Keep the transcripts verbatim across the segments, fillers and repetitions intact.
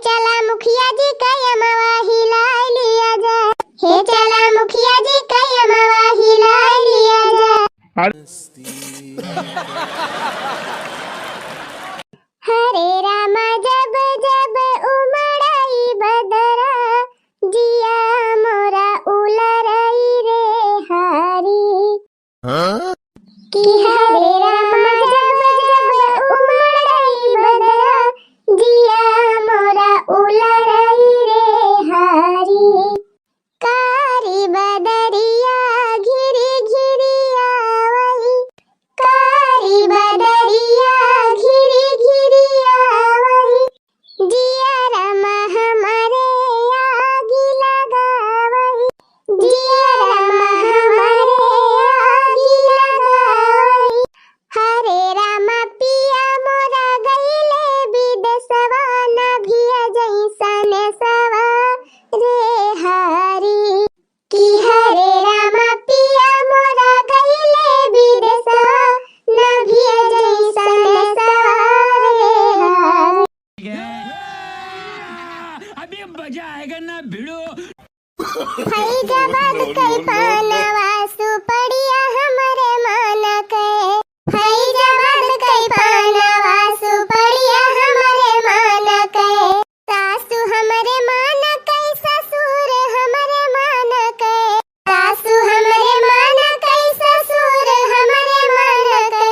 चला मुखिया जी का अमवा हिलाइ लिया जा। हे चला मुखिया जी का अमवा हिलाइ लिया जा। अरे हरे रामा जब जब उमड़ाई बदरा, जिया मोरा उलरई रे हारी। हाँ? कि हरे रामा जब जब उमड़ाई बदरा, जिया मोरा उलरई रे हारी। कारी बदरिया घिरी घिरी आवई, कारी बदरिया घिरी घिरी आवई, जियरा मा हमरे आगी लगावई, जियरा मा हमरे आगी लगावई। हरे रामा पिया मोरा गईले बिदेसवा, ना भिया जइसन सवा रे हारी। कि हरे रामा पिया मोरा गईले बिदेसवा, ना भिया जइसन सवा रे हारी। अभी मजा आएगा ना भिड़ो। फैजाबाद कई पानवा सुपड़िया हमरे मान के, फैजाबाद कई पानवा सुपड़िया हमरे मान के। सासु हमरे मान के, ससुर हमरे मान के, सासु हमरे मान के, ससुर हमरे मान के।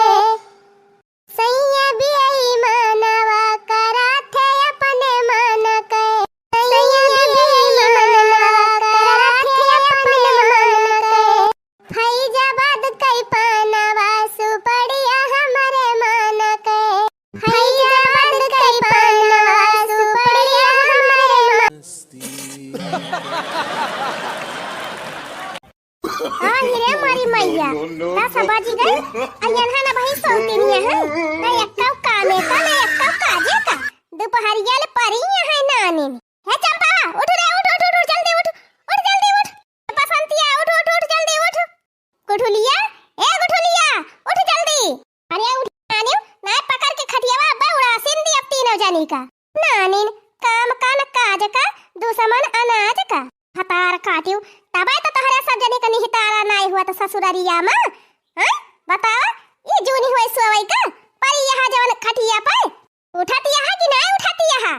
सैया बेईमानवा कराथे अपने मान के, सैया बेईमानवा कराथे अपने मान के। फैजाबाद कई पानवा सुपड़िया हमरे मान के, फैजाबाद कई पानवा सुपड़िया हमरे मान। हाँ, हिरे मारी मैया, दस बज गए, अय्यन है ना भाई सोते नहीं है, ना एक्का कामे का, ना एक्का काजे का, दुपहरिया ले परी है नानी। हे चंपा, उठ रे, उठ, उठ, उठ, उठ, जल्दी उठ, उठ, जल्दी उठ। बसंतिया, उठ, उठ, उठ, जल्दी उठ। गुठुलिया, ए गुठुलिया, उठ जल्दी। अरे उठ नानिन, नाय पकड़ के खटियावा अब्बा उड़ासिन दी अब तीनों जनी का। नानिन, काम का न काज का, दुश्मन अनाज का। भतार काटिउ, तबे तो तोहरे सब जनी का निहितारा नाय हुआ तो ससुररिया मा। हैं? बतावा, ई जूनी हुए सोवई का, परी यहाँ जवन खटिया पे। उठतिया है कि नाय उठतिया है?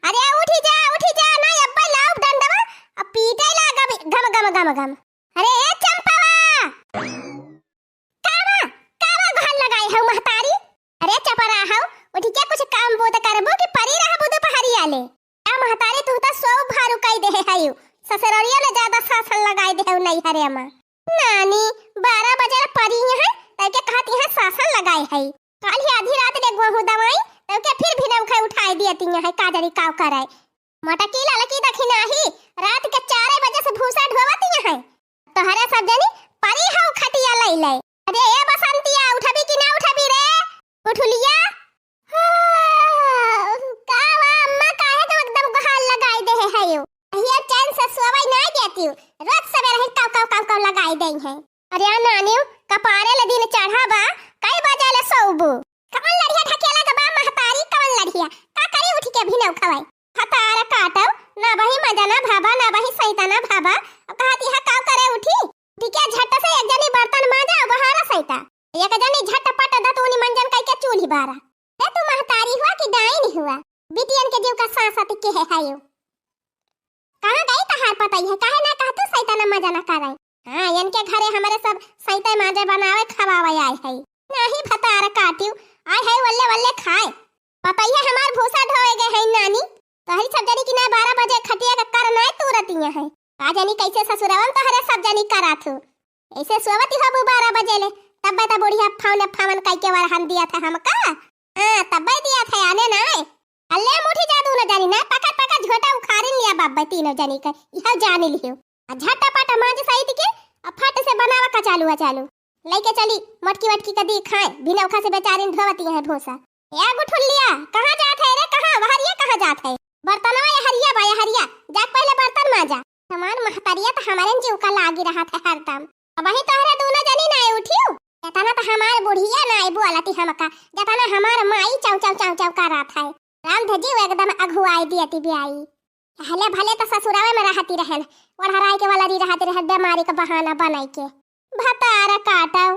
अरे उठी जा, उठी जा, ना अब्बे लाउब डंडवा, अब पीटे लागा भी गम, गम, गम, गम। अरे ए चंपावा! कावा, कावा गोहार लगाए हऊ महतारी? अरे चपरा हऊ, उठी के कुछ काम बूत करबू कि परी रहबू दुपहरिया ले? का महतारी तू तो सौ भारू कई देहे हऊ, ससुररिया ले ज्यादा सासन लगाए देहे हऊ नैहरे मा। नानी, बारह बजे ले परी है, तैके कहती है सासन लगाए है। काल्हि आधी रात ले गोहूँ दवाई, तैके फिर भिनौखा उठाए दियती है, का जानी काव करे। मोटकी ललकी दखिनाही, रात के चार बजे से भूसा ढोवती है। तोहरे सब जनी परी हऊ खटिया लई ले। अरे ए बसंतिया, उठबी कि ना उठबी रे? गुठुलिया, हाँ, का बा अम्मा, काहे तुम एकदम गोहार लगाई देहे हऊ? अहिया चैन से सोवई नाय देतिउ, रोज सबेरे ही काव, काव, काव, काव लगाई देई है। अरे आ नानिउ, कपारे ले दिन चढ़ा बा, कई बजे ले सोउबू? कवन लड़िया ढकेला के बा महतारी, कवन लड़िया? का करी उठ के भिनौखवई? भतार काटउ, ना बही मजा ना भावा, ना बही सैता ना भावा। अब कहती है काव करे उठी? उठी के झट से एक जनी बर्तन माजा, बहारा सैता। एक जनी झटपट दतुनी मंजन कई के चूल्ही बारा। ए तू महतारी हुआ कि डाइन हुआ? बिटियन के जीव का सांसत केहे हऊ। कहाँ गई तहार पतई है? काहे ना कहतू सैता ना मजा ना करे? हाँ, इनके घरे हमरे सब सैते माजे बनावे खवावे आए है। नाही भतार काटिउ, आए है वल्ले वल्ले खाए। पतई है हमार भूसा ढोए गए है नानी। तोहरी सब जनी की ना बारह बजे खटिया का कर नाय तूरतिया है। का जानी कैसे ससुरवन तोहरे सब जनी करात हो। ऐसे सोवती होबू बारह बजे ले, तब्बे त बुढ़िया फावने फावन कई के वरहन दिया था हमका। हाँ, तब्बे दिया था आने नाय। अल्ले हम उठी जा दूनो जनी ना, पकड़ पकड़ झोटा उखाड़िन लिया बाब्बे तीनों जनी के, इहो जानी लियो। आ झटपट मांज सहित के, आ फट से बनावा कचालू अचालू। लइके चली, मटकी वटकी के दी खाए, भिनौखा से बेचारिन ढोवती है भूसा। ए गुठुलिया, कहाँ जात है रे, कहाँ? वहरिया कहाँ जात है? बर्तनवा यहरिया बा, यहरिया। जाके पहले बर्तन मांजा। हमार महतरिया त हमारे जीव का लागी रहत है हरदम। अबही तोहरे दूनो जनी नाय उठियो। जतना त हमार बुढ़िया नाय बोलती हमका, जतना हमार माई चाव चाव चाव चाव करत है। राम धजी वो एकदम अघुआई दियती बियाई। भले भले तो ससुरावे में रहती रहन, ओढ़राई के वाला री रहती रहन, बीमारी का बहाना बनाई के। भतार काटव।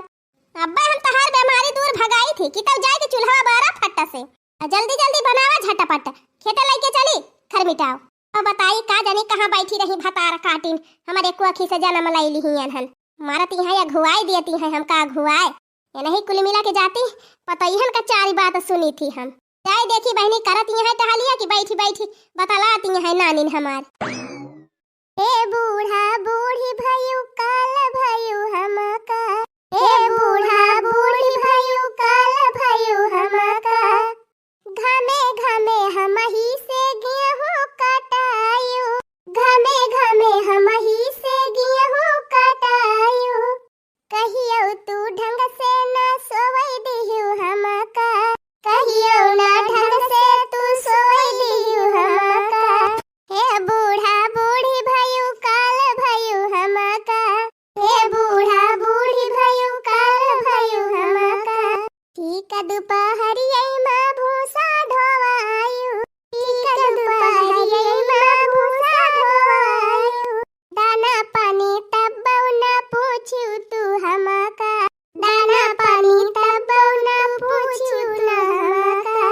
अब्बे हम तहार बीमारी दूर भगाई थी कि तब जाए के चूल्हा बारा फट्टा से। आ जल्दी जल्दी बनावा झटपट, खेते लइके चली खरमिटाव। अब बताई का जानी कहाँ बैठी रही भतार काटिन, हमारे कोखी से जन्म लई लिही अनहन। मारत यहाँ अघुआई दियती हैं हमका अघुआए। ये नहीं कुल मिला के जाती, पतोहियन का चारी बात सुनी थी हम। जाए देखी बहिनी करत यहाँ टहलिया कि बैठी बैठी बतलाती हैं नानिन हमार। ए बूढ़ा बूढ़ी भयू काल भयू हमका, ए बूढ़ा बूढ़ी भयू काल भयू हमका, घमे घमे हमही से गेहूं कटायू, घमे घमे हमही से गेहूं कटायू। कहियो तू ढंग से ना सोवै दिहू हमका, कहियो ना ढंग से तू सोवै दिहू हमका। हे बूढ़ा बूढ़ी भयू काल भयू हमका, हे बूढ़ा बूढ़ी भयू काल भयू हमका। ठीक दुपहरियै मा भूसा ढोवायू, ठीक दुपहरियै मा भूसा ढोवायू। दाना पानी तब्बौ ना पूछू तू हमका, दाना पानी तब्बौ ना पूछू तू हमका।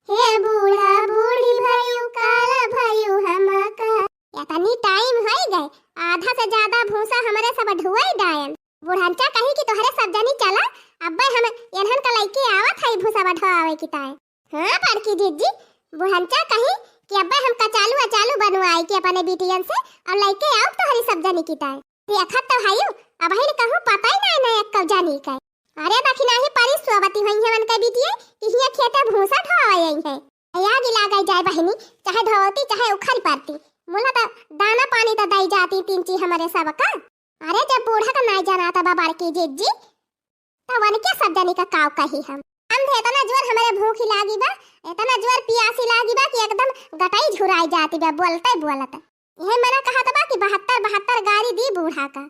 हे बूढ़ा बूढ़ी भयू काल भयू हमका। इतनी टाइम होइ गए, आधा से ज्यादा भूसा हमरे सब ढुआई डायन। बुढ़ंचा कही कि तोहरे सब जनी चला, अब्बे हम एनहन का लइके आवत हई भूसा ढोआवे की ताए। हाँ बड़की जिज्जी, बुढ़ंचा कही कि अब्बे हम कचालू अचालू बनवाई के अपने बिटियन से और लइके आउब तोहरी सब जनी की ताए। देखत तो हयू, अबहिन कहूँ पता ही नाई ना एक्कौ जानी के। अरे दखिनाही परी सोवती होइहैं उनके बिटिये कि हियाँ खेते भूसा ढोवाई है। आग लाग जाए बहिनी, चाहे ढोवती चाहे उखरी परती, मुला त दाना पानी त दई जाती तीन ची हमरे सबका। अरे जब बूढ़ा का नाई जानात बा बड़की जिज्जी, त वनके सब जनी का काव कही हम। हम थे इतना जोर हमरे भूखी लागी बा, इतना जोर पियासी लागी बा कि एकदम गटई झुराई जाती बा बोलते बोलत। यह मना कहत बा कि बहत्तर बहत्तर गारी दी बूढ़ा का।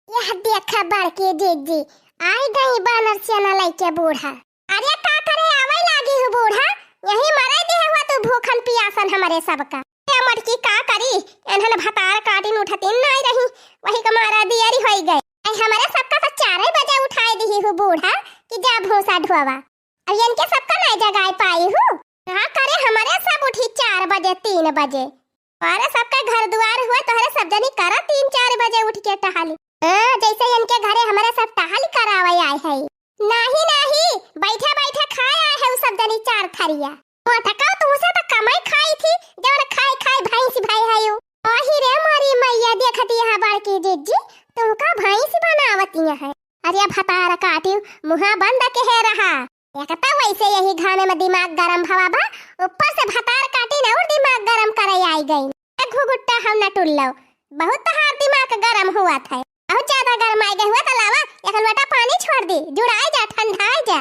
यह देखा बड़की जिज्जी, आई गई बानर सेना लइके बूढ़ा। अरे का करे आवै लागी हू बूढ़ा, यही मरै दिहे हुआ तू भूखन पियासन हमरे सबका। ए मटकी का करी, एनहन भतार काटिन उठतिन नाई रही, वही का मारा दियरी होई गए। आई हमरे सबका तो चारे बजे उठाई दिही हू बूढ़ा कि जा भूसा ढोवा। अब इनके सबका नाई जगाई पाई हू। का करे हमरे सब उठी चार बजे, तीन बजे। अरे सबका घर दुआर हुआ तोहरे सब जनी करा तीन चार बजे उठ के टहली। हाँ, जैसे इनके घरे हमरे सब टहल करावे आए है। नाही, नाही, बैठे बैठे खाए आए है उ सब जनी चार थरिया। मोटका तुमसे तो कमाई खाई थी, जवन खाई खाई भैंस भई है यू। ओही रे मोरी मैया, देखती है बड़की जिज्जी, तुमका भैंस बनावती है। अरे भतार काटी, मुहा बंद के है रहा। एक तो वैसे यही घामे में दिमाग गरम भवा बा, ऊपर से भतार काटी न और दिमाग गरम करे आई गई। ए घुघुट्टा हम न टुल्लो, बहुत तहार दिमाग गरम हुआ था, बहुत ज्यादा गरम आई गए हुआ तो लावा, एक लोटा पानी छोड़ दी, जुड़ाई जा, ठंडाई जा।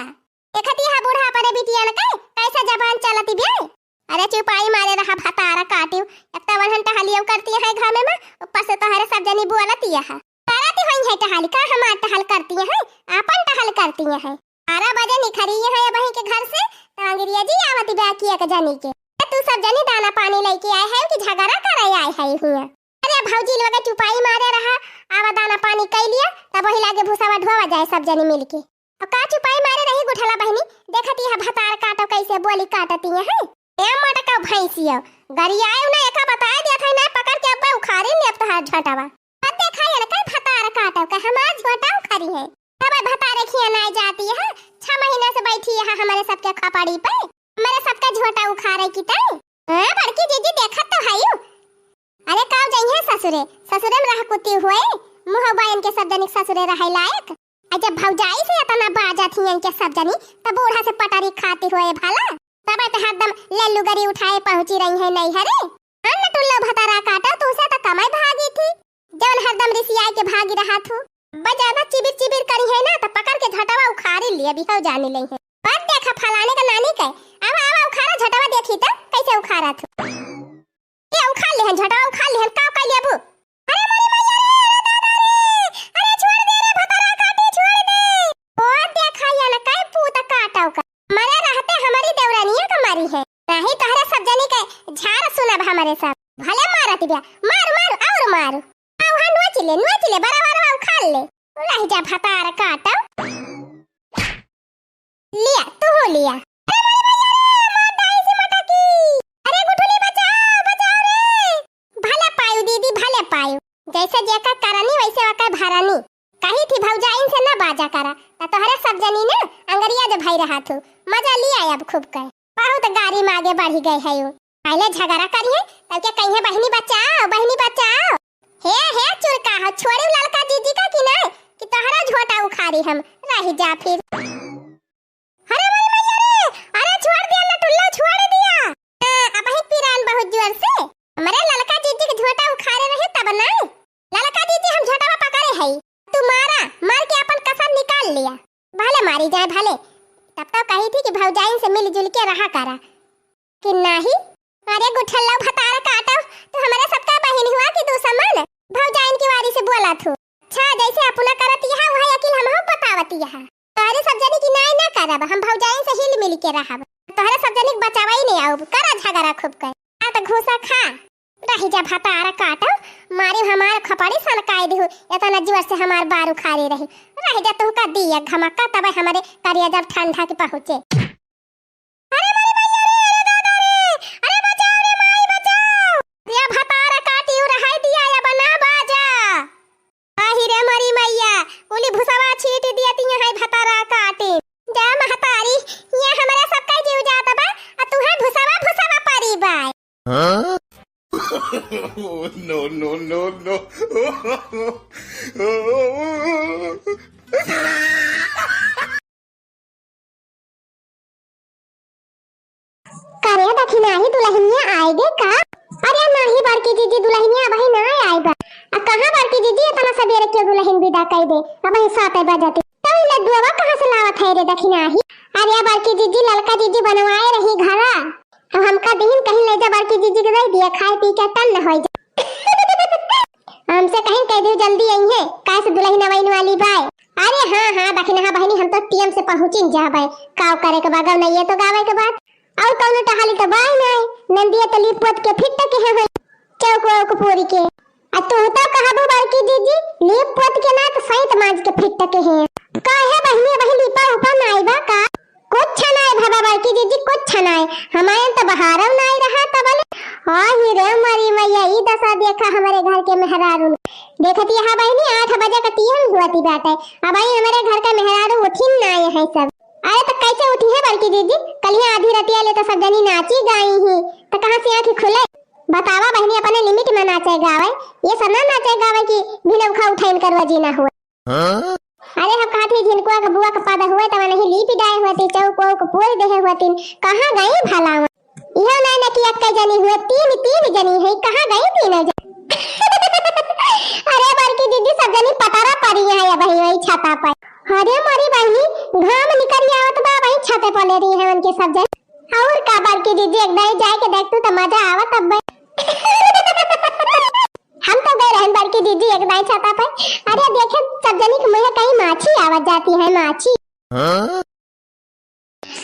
देखती है बूढ़ा अपने बिटियन के कैसे जबान चलती बे। अरे चुपाई मारे रहा भतार काटी, एक तो वनहन टहलियो करती है घामे में, ऊपर से तोहरे सब जनी बोलती है। करती होई है टहल, का हमार टहल करती है, आपन टहल करती है। बारह बजे निखरी है बही के घर से, तो अंग्रेजी आवत बा कि एक जनी के। तो तू सब जनी दाना पानी लइके आए है कि झगड़ा करे आए है हियाँ? अरे भौजी लोग चुपाई मारे रहा, आवा दाना पानी कई लिया, तब वही लागे भूसावा ढोवा जाए सब जनी मिलके। अब का चुपाई मारे रही गुठला बहिनी, देखती है भतार काटो कैसे बोली काटती है। ए मोटका भैंसिया, गरियाए ना एका बताए दिया था ना पकड़ के अब्बे उखाड़ी ले अब तोहार झोंटावा। अब देखा ये ना कई भतार काटो का हमार झोंटा उखाड़ी है। तब भतारे खिया ना जाती है, छह महीना से बैठी है हमारे सबके खपड़ी पे, हमारे सबका झोंटा उखाड़े की तई। हाँ बड़की जीजी देखत तो है यू। अरे काव जइहे ससुरे, ससुरे में रह कुती हुए, मुँह बायन के सब जनिक ससुरे रहे लायक। आ जब भौजाई से इतना बाजत ही इनके सब जनी, तब बूढ़ा से पटारी खाती हुए भला। तब तो हरदम लेलू गरी उठाए पहुँची रही है नैहरे। अन्न टुल्लो भतारा काटो, तू से तो कमाई भागी थी, जौन हरदम रिसियाई के भागी रहा थू। बस ज्यादा चिबिर चिबिर करी है ना, तो पकड़ के झटवा उखाड़ी लिए भी हो जाने ले है। पर देखा फलाने का नानी के, आवा आवा उखाड़ा झटवा देखी तो कैसे उखाड़ा थू। ये उखाड़ लिहन झटवा, उखाड़ लिहन, का उखाड़ लिया बू? अरे मोरी मैया रे, अरे दादा रे, अरे छोड़ दे रे भतारा काटी, छोड़ दे। ओ देखा ये ना काई पूत काटव का। मरे रहते हमारी देवरानिया का अरे सब भले मारत बिया, मार, मार, और मार। आ, वहाँ नोच ले, नोच ले, बड़ा, बड़ा उखाड़ ले। रह जा भतार काटो। लिया, तू हो लिया। अरे मोरी मैया रे, मार डाई से मटकी। अरे गुठुली बचाओ, बचाओ रे। भले पायु दीदी, भले पायु। जैसे जेका करनी वैसे ओका भरनी। कही थी भौजाइन से ना बाजा करा, त तोहरे सब जनी ना अंगरिया जो भाई रहा थू। मजा लिया अब खूब कर। बहुत गारी में आगे बढ़ी गए है यू। पहले झगड़ा करिए, तब के कहिए बहिनी बचाओ, बहिनी बचाओ। हे, हे चुरका हो, छोड़ी ललका जीजी का कि नहीं, कि तोहरा झोटा उखाड़ी हम, रह जा फिर। अरे मोरी मैया रे, अरे छोड़ दिया ना टुल्लो, छोड़ दिया। हाँ, अब ही पिरान बहुत जोर से। हमरे ललका जीजी के झोटा उखाड़े रहे तब नहीं। ललका जीजी हम झोटावा पकड़े हई। तू मारा, मार के अपन कसर निकाल लिया। भले मारी जाए भले। तब तो कही थी कि भौजाइन से मिलजुल के रहा करा। कि नाही? अरे गुठल्लो भतार काटो, तू हमरे सबका बहिन हुआ कि दुश्मन? भौजाइन की वारी से बोला थू। अच्छा, जैसे अपना करत यहा, वही अकिल हमहू बतावत यहा। तोहरे सब जनी की नाई ना करब, हम भौजाइन से हिल मिल के रहब। तोहरे सब जनी के बचावा ही नहीं आउब, करा झगड़ा खूब कर। आ त घूसा खा। रही जा भतार काटो, मारी हमार खपड़ी सनकाई दिहु, इतना जोर से हमार बार उखाड़ी रही। रही जा तुहका दिया घमक्का, तबे हमरे करिया जब ठंडा के पहुँचे। अरे मोरी मैया रे, अरे दादा रे, अरे बचाओ रे माई, बचाओ। या भतार काटी उ रहाई दिया, या बना बाजा। आही रे मोरी मैया, उली भुसवा छीट दिया तिया है भतारा काटी। जा महतारी, ये हमरा सब का जीव जात बा, आ तू है भुसवा, भुसवा परी बाय। हाँ? No, no, no, no। करे दखिनाही दुलहिनिया आए गे का? अरे नाही बड़की जीजी, दुलहिनिया अबही ना आए बा। आ कहाँ बड़की जीजी, इतना सबेरे क्यों दुलहिन विदा कइ दे? अबही सात बजते। तब ई लड्डुआ कहाँ से लावत है रे दखिनाही? अरे बड़की जीजी, ललका जीजी बनवाए रही घरा। अब हमका दिहिन कहिन ले जा बड़की जीजी के दे दिया, खाए पी के टन न होई जा। हमसे कहिन कह दियो जल्दी आई है, काहे से दुलहिन अबहिन वाली बाय। अरे हाँ, हाँ, दखिनहा बहिनी, हम तो टीएम से पहुँचिन जाबे। काव करे के बा, गवनइये तो गावे के बाद। और कौनो टहाली तो बाय नाय, नंदिया तो लीप पोत के फिट के है होई, चौक वौक पूरी के। आ तू तो कहबू बड़की जीजी, लीप पोत के ना तो सैंत मांज के फिट के है। काहे बहिनी, वही लीपा उपा नाय बा का? कुछ नाय भवा बड़की जीजी, कुछ नाय। हमारे तो बहारव नाय रहा तबले। हाँ ही रे मरी मैया, ई दशा देखा हमरे घर के मेहरारू। देखत यहाँ बहिनी, आठ बजे का टीएम हुआ थी बाटे। अब आई हमरे घर का मेहरारू उठिन नाय है सब। अरे तो कैसे उठी है बड़की जीजी? कलिया आधी रतिया ले तो सब जनी नाची गाई ही, तो कहाँ से आँखी खुले? बतावा बहिनी, अपने लिमिट में नाचे गावे, ये सब ना नाचे गावे कि भिनौखा उठाइन करवा जी ना हुए। हाँ? अरे हम कहा थी झिनकुआ के बुआ के पद हुए तब नहीं लीप डाए हुए थे, चौक वौक पूर देहे हुए तीन, कहाँ गई भला? इहो ना न कि अक्के जनी हुए, तीन, तीन जनी है, कहाँ गई तीनों जनी? अरे बड़की दीदी, सब जनी पतारा पड़ी है अबही वही छाता पर। अरे मोरी बहिनी, घाम निकल आवत बा, वही छाते पर ले रही है उनके सब जनी। और का बड़की दीदी, एक दाई जाए के देख तू तो मजा आवत अब। हम तो गए रहन बड़की दीदी एक दाई छाता पर। अरे देखे सब जनी के मुँहे कहीं माछी आवत जाती है, माछी। हाँ?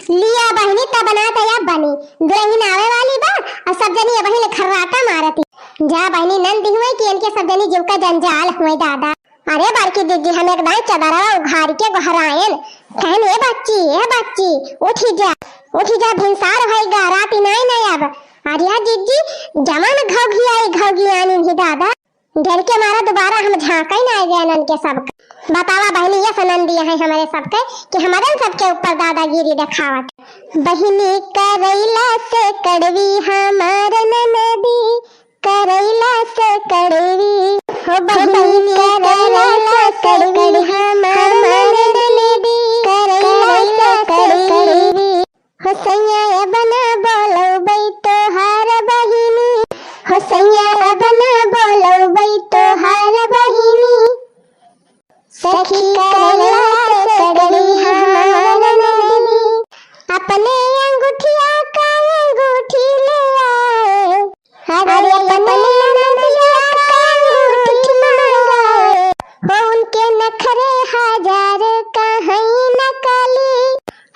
लिया बहिनी, तब ना तया बनी। दुलहिन आवे वाली बा, और सब जनी अबही ले खर्राटा मारती। जा बहिनी, नंद हुए कि इनके सब जनी जीव का जंजाल हुए दादा। अरे बड़की दीदी, हम एक दाई चदरवा उघार के गोहरायन। कहन, "ए बच्ची, ए बच्ची, उठी जा, उठी जा, भिनसार भई गा, राती नाई नाई अब।" अरे या दीदी, जवान घौघी आई, घौघी आनी ही दादा। डर के मारा दोबारा हम झांका ही ना आए गए नन के सबका। बतावा बहिनी, ये सनंदी है हमारे सबके कि हमारे सबके ऊपर दादागिरी दिखावत। बहिनी करैला से कड़वी हमार ननदी, करैला से कड़वी। हो बहिनी करैला से कड़वी हमार ननदी, करैला से कड़वी। हो सैया अब ना बोलौबै तोहार बहिनी, हो सैया अब ना बोलौबै तोहार बहिनी। सखी करैला से कड़वी हमार ननदी, अपने अंगूठिया का अंगूठी ले आए। अरे अपने ननदिया का अंगूठी मंगाए। हो उनके नखरे हजार कहीं नकली।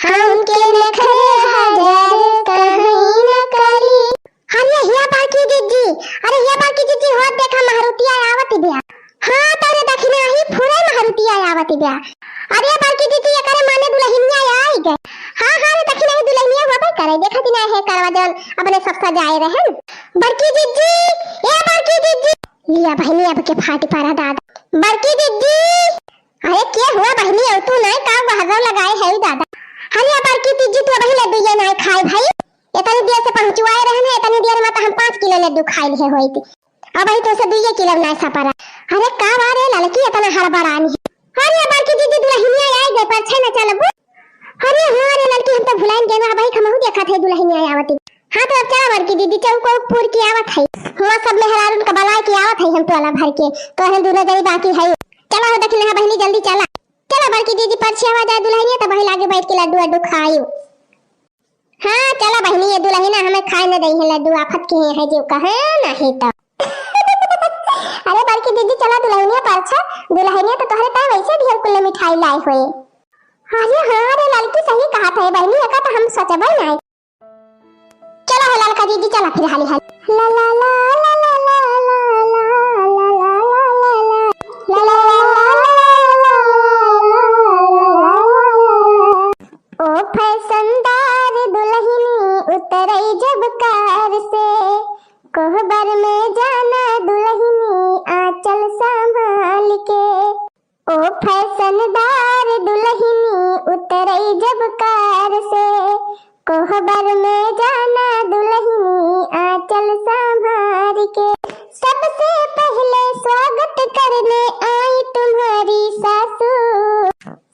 हाँ, उनके नखरे हजार कहीं नकली। अरे हिया बड़की दीदी, बा। अरे बड़की दीदी, एकरे माने दुलहिनिया आई गए। हाँ, हाँ रे, देखी नहीं दुलहिनिया होबे करे, देखा कि नहीं है करवा जौन अपने सब सजाए रहे। बड़की दीदी, ए बड़की दीदी। लिया बहिनी, अब के फाटी पारा दादा। बड़की दीदी, अरे के हुआ बहिनी, अउ तू नहीं का बहरवा लगाए है दादा। अरे बड़की दीदी, तू अबही लड्डू ये नहीं खाए भाई, इतनी देर से पहुँचवाए रहन है, इतनी देर में तो हम पाँच किलो लड्डू खाए लिए होई थी। अबही तो से दुइये किलो नाय सपरा। अरे का बा रे ललकी, इतना हड़बड़ानी है? अरे बड़की दीदी, दुलहिनिया आई गए, परछे न चलबू? अरे हाँ रे ललकी, हम तो भुलाइन गए ना, अबही हमहू देखत है दुलहिनिया आवती। हाँ तो अब चला बड़की दीदी, चौको पूर के आवत है। हुआ सब मेहरारून का बलाए के आवत है हम टोला भर के, तो हम दोनों जनी बाकी है। चला हो देखी ना बहिनी, जल्दी चला। चला बड़की दीदी, परछे आवा जाए दुलहिनिया, तब वही लागे बैठ के लड्डू अड्डू खाई। हाँ, चला बहिनी, ये दुलहिना हमें खाए न दई है लड्डू, आफत के है जो कहे नहीं तो। अरे बड़की दीदी, चला दुलहिनिया परछा, दुलहिनिया तो तोहरे ताई वैसे ढेर कुल मिठाई लाई होए। अरे हाँ रे ललकी, सही कहा था बहिनी, एका तो हम सोचबे नहीं। चला हो ललका दीदी, चला फिर हाली हाली। ला ला ला ला ला ला ला ला ला ला ला ला ला ला ला ला ला ला ला। ओ फैशनदार दुलहिनी उतरई जब कार से, कोहबर में जाना दुलहिनी आंचल संभाल के। ओ फैशनदार दुलहिनी उतरई जब कार से, कोहबर में जाना दुलहिनी आंचल संभार के। सबसे पहले स्वागत करने आई तुम्हारी सासू,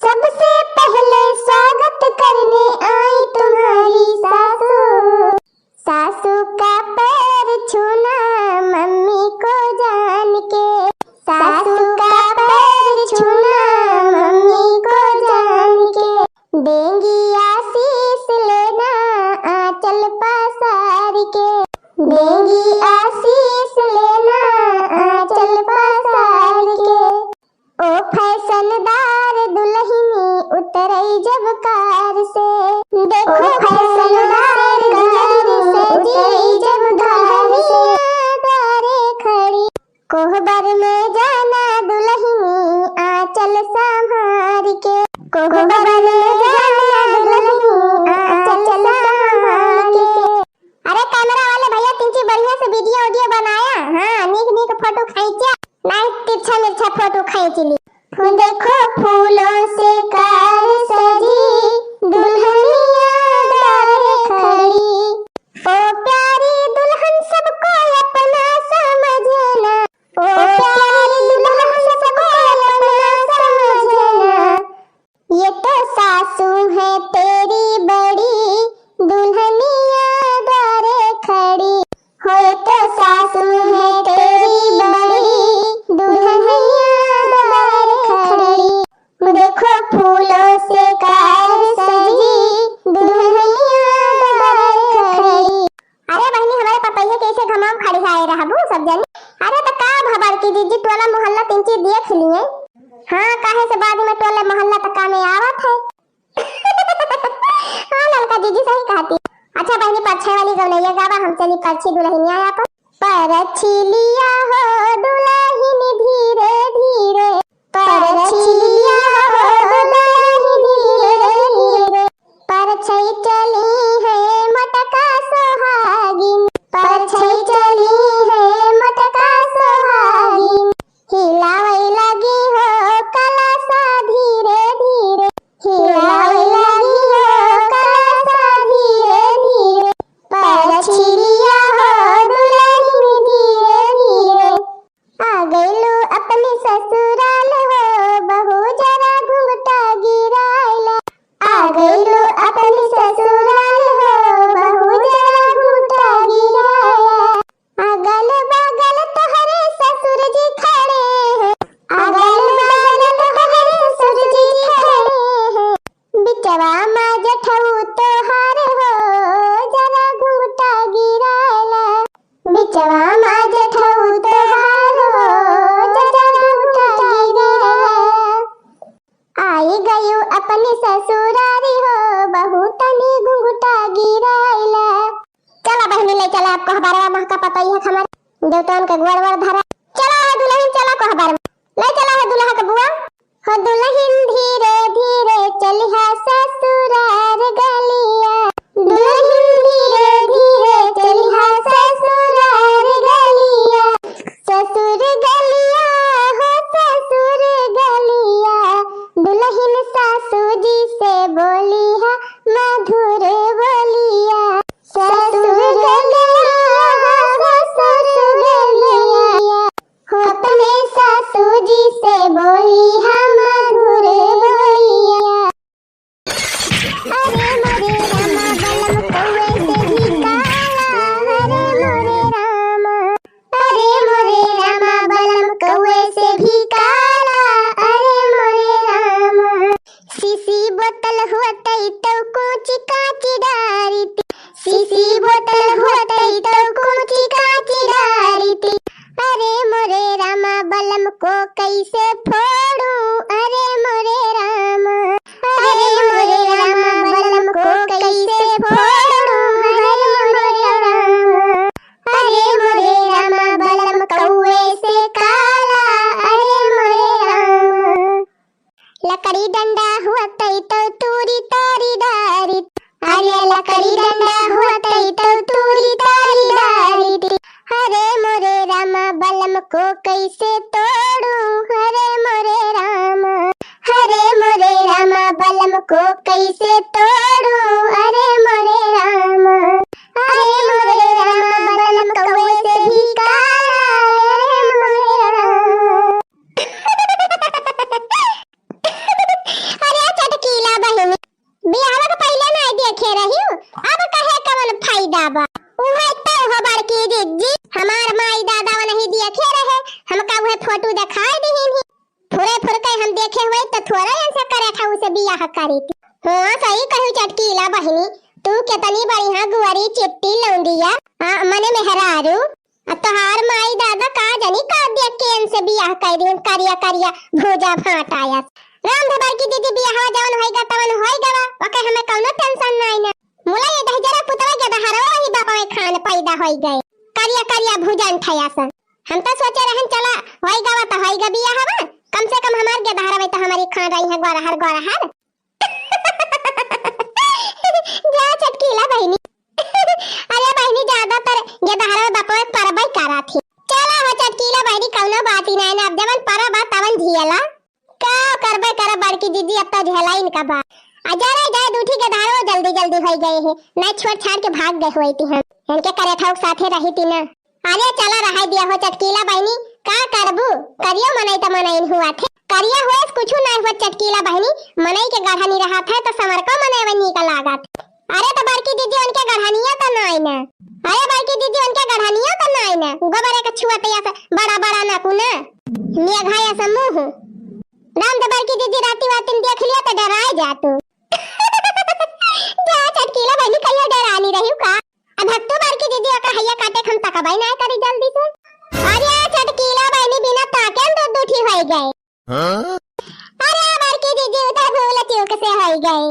सबसे पहले स्वागत करने आई तुम्हारी सासू। सासू का पैर छूना मम्मी को जान के, सासू का पैर छूना मम्मी को जान के। देंगी आशीष लेना आंचल पसार के, देंगी आशीष लेना आंचल पसार के। ओ फैशनदार दुलहिनी उतरई जब कार से, देखो ओ फैशनदार दुलहिनी उतरई जब कार से, द्वारे खड़ी। कोहबर में जाना दुलहिनी आंचल संभार के, कोहबर में जाना दुलहिनी आंचल संभार के। अरे कैमरा वाले भैया, तिनची बढ़िया से वीडियो वीडियो बनाया, हाँ, नीक नीक फोटो खींचा, नहीं तिरछा मिर्छा फोटो खींच ली। देखो फूलों से कार सजी, दुल्हनिया द्वार खड़ी। ओ प्यारी दुल्हन सबको अपना समझना, ओ प्यारी दुल्हन सबको अपना समझना। ये तो सासू है तेरी बड़ी, दुल्हनिया द्वारे खड़ी। हो, ये तो सासू है तेरी बड़ी, दुल्हनिया द्वारे खड़ी। देखो फूलों से कार सजी, दुल्हनिया द्वारे खड़ी। अरे बहिनी, हमारे पतैया कैसे घमाम खड़ी है रहबू सब जनी। अरे त का भा बड़की दीदी, टोला मोहल्ला तिनची देख लिए। हाँ, काहे से बाद में टोला मोहल्ला त कामे आवत है। हाँ ललका दीदी सही कहती। अच्छा बहिनी, परछे वाली गवनैया गावा, हम चली परछी दुलहिनिया आपन। परछी लिया हो दुलहिन धीरे धीरे, परछी लिया हो दुलहिन धीरे धीरे। परछई चली है मोटका सोहागिन, परछई चली है मोटका सोहागिन। हिलावै लागी हो कलसा धीरे धीरे, हिलावै लागी हो कलसा धीरे धीरे। परछी लिया हो दुलहिन धीरे धीरे। आ गइलू अपने ससुराल हो बहू जरा घुंघटा गिराइला। आ गइलू अपने ससुराल हो बहू जरा घुंघटा गिराइला। अगल बगल तोहरे ससुर जी खड़े हैं, अगल बगल तोहरे ससुर जी खड़े हैं। बिचवा मा जेठऊ तोहार हो, जरा घुंघटा गिराला। बिचवा मा जेठऊ तोहार हो, जरा घुंघटा गिराला। आई गयू अपने ससुरारी हो, बहू तनी घुंघटा गिराइला। चला बहिनी, ले चला अब कोहबरवा महका पतई है हमारे देवतन के गोड़ वोड़ धरा। चला है दुलहिन, चला कोहबर में। ले चला है दुलहा के बुआ। हो दुलहिन कैसे तोड़ूं, हरे मोरे रामा, हरे मोरे रामा, बलम को कैसे तोड़ूं, हरे मोरे रामा, हरे मोरे रामा, बलम कौवे से भी काला, हरे मोरे रामा। अरे चटकीला बहिनी, बियाहवा के पहिले नाहीं देखे रहिउ, अब कहे कवन फायदा बा? उहे तो हो बड़की जिज्जी, हमार माई दादा नहीं देखे रहे, हमका उहे फोटो देखाई दिहिन ही। फुरे फुर के हम देखे हुए तो थोड़ा ऐसे करे था उसे बियाह करी थी। हाँ, सही कही चटकीला बहिनी, तू कितनी बढ़िया गुअरी चिट्टी लौंडिया, हाँ, मने मेहरारू। अब तोहार माई दादा का जानी का देख के इनसे बियाह कर दिहन, करिया करिया भूजा भांट आया। राम धबर की दीदी बियाहवा जवन होई गा तवन होई गवा, ओके हमें कौनो tension नाई ना। मुला ये दहिजरा पुतवा के दहरवा ही बापा में खान पैदा होई गए, करिया करिया भूजन ठया सन। हम तो सोचे रहन चला होई गवा तो होई गा बियाहवा, कम से कम हमार के दहरवा तो हमारी खान रही है गोरहर गोरहर। जा चटकीला बहिनी। अरे बहिनी, ज्यादातर ये दहरा में बपवे परबई करा थी। चला हो चटकीला बहिनी, कौनो बात ही नाई ना, अब जवन परब बा तवन झियला। का करबे करब बड़की जिज्जी, अब तो झेलाइन का बा। आ जा रे, जाए दूठी के दहरो जल्दी जल्दी होई गए है, नाई छोड़ छाड़ के भाग गए होई थी हम। इनके करे था साथे रही थी ना। अरे चला रहाई दिया हो चटकीला बहिनी, का करबू? करियो मनई त मनई हुआ थे। करिया होए से कुछु नाई हुआ चटकीला बहिनी, मनई के गढ़नी रहा थे त समरको मनई वही नीक लागत। अरे त बड़की दीदी उनके गढ़निया त नाई ना। अरे बड़की दीदी उनके गढ़निया त नाई ना। गोबरे के छुआ तैया से बड़ा बड़ा ना कुना। मेघा या से मुंह। राम त बड़की दीदी राती वातिन देख लिया त डराए जा तू। जा चटकीला बहिनी, कहियो डरानी रही का? अब हत्तू बड़की दीदी ओकर हैया काटे के हम तकबई ना करी जल्दी से। अरे चटकीला बहिनी बिना ताके हम दूध दूठी होई गए। हाँ? अरे बड़की दीदी उधर भूल चूक से होई गए।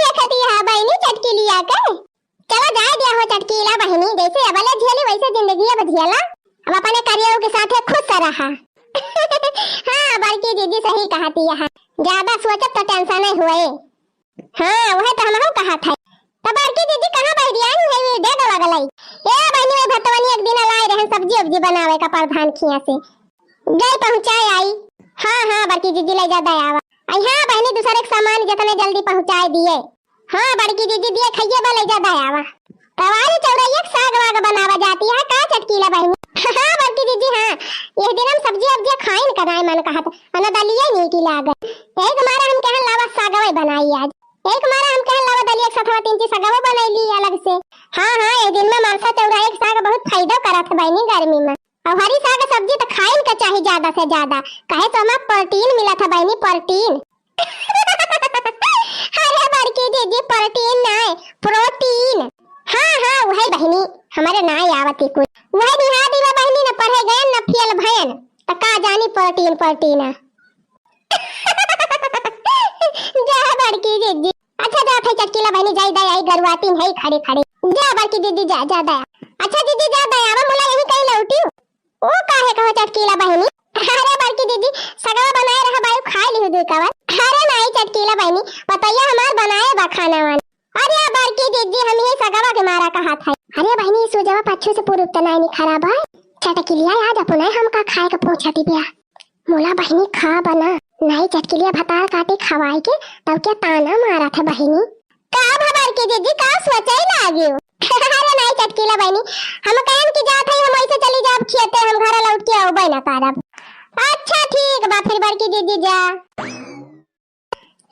देखती है बहिनी चटकीलिया के। चला जाए दिया हो चटकीला बहिनी, जैसे अबले झेली वैसे जिंदगी अब झेला। अब अपने करियऊ के साथे खुश रहा। हाँ, बड़की दीदी सही कहती है, ज्यादा सोचत तो tension नहीं हुए। हाँ, वह तो हमहू कहत है। तो बड़की दीदी कहाँ बहरियानी है, ये दे दवा गलाई। ए बहिनी, वही भतवनी एक दिन लाई रहन सब्जी उब्जी बनावे का प्रधान खिया से। गई पहुँचाए आई। हाँ, हाँ, बड़की दीदी ले जा दयावा। आई हाँ बहिनी, दूसरे के सामान जितने जल्दी पहुँचाए दिए। हाँ, बड़की दीदी, दिए खइये बा, ले जा दयावा। तवारी चौरैया के साग वाग बनावा जाती है का चटकीला बहिनी? हाँ, बड़की दीदी, हाँ। यह दिन हम सब्जी उब्जी खाइन का नाई मन कहत, अना दलिया नीकी लागत। एक मारा हम कहन लावा सागवे बनाई आज। एक मारा हम कहन लावा दलिया के साथवा तीन चीज सागवे बनाई ली अलग से। हाँ, हाँ, ये दिन में मनसा चौराहे के साग बहुत फायदा करत है बहिनी गर्मी में। और हरी साग सब्जी तो खाइन का चाही ज्यादा से ज्यादा, काहे तो हमार protein मिलत है बहिनी, protein। अरे बड़की दीदी, protein नाय, protein। हाँ, हाँ, वही बहिनी, हमारे नाय आवत ही कुछ। वही निहा दीवा बहिनी, न पढ़े गयन, न फेल भयन, त का जानी protein, protein। जा बड़की दीदी। अच्छा, जा थे चटकीला बहिनी, जाई दाई आई गरुआती है खड़े खड़े। जा बड़की दीदी, जा, जा दया। अच्छा दीदी, जा दया, अब मुला यही कहीं लौटी। ओ काहे कहो चटकीला बहिनी? अरे बड़की दीदी, सगवा बनाए रहा बायू, खाए लिहु दुई कवर। अरे नाई चटकीला बहिनी, पतैया हमार बनाए बा खाना वाना। अरे बड़की दीदी, हम ही सगवा के मारा कहत है। अरे बहिनी, सूजवा पाछू से पूरब त नाई निखरा बा। चटकिलिया आज अपने हमका खाए के पूछती बिया। मोला बहिनी खा बना, नाई चटकिलिया भतार काटी खवाए के, तब क्या ताना मारत है बहिनी। का भा बड़की दीदी, का सोचे लागियो? अरे नाई चटकीला बहिनी, हम कहन कि जात है, हम ऐसे चली जाब खेते, हम घर लौट के अउबे ना करब। अच्छा ठीक बा फिर बड़की दीदी, जा।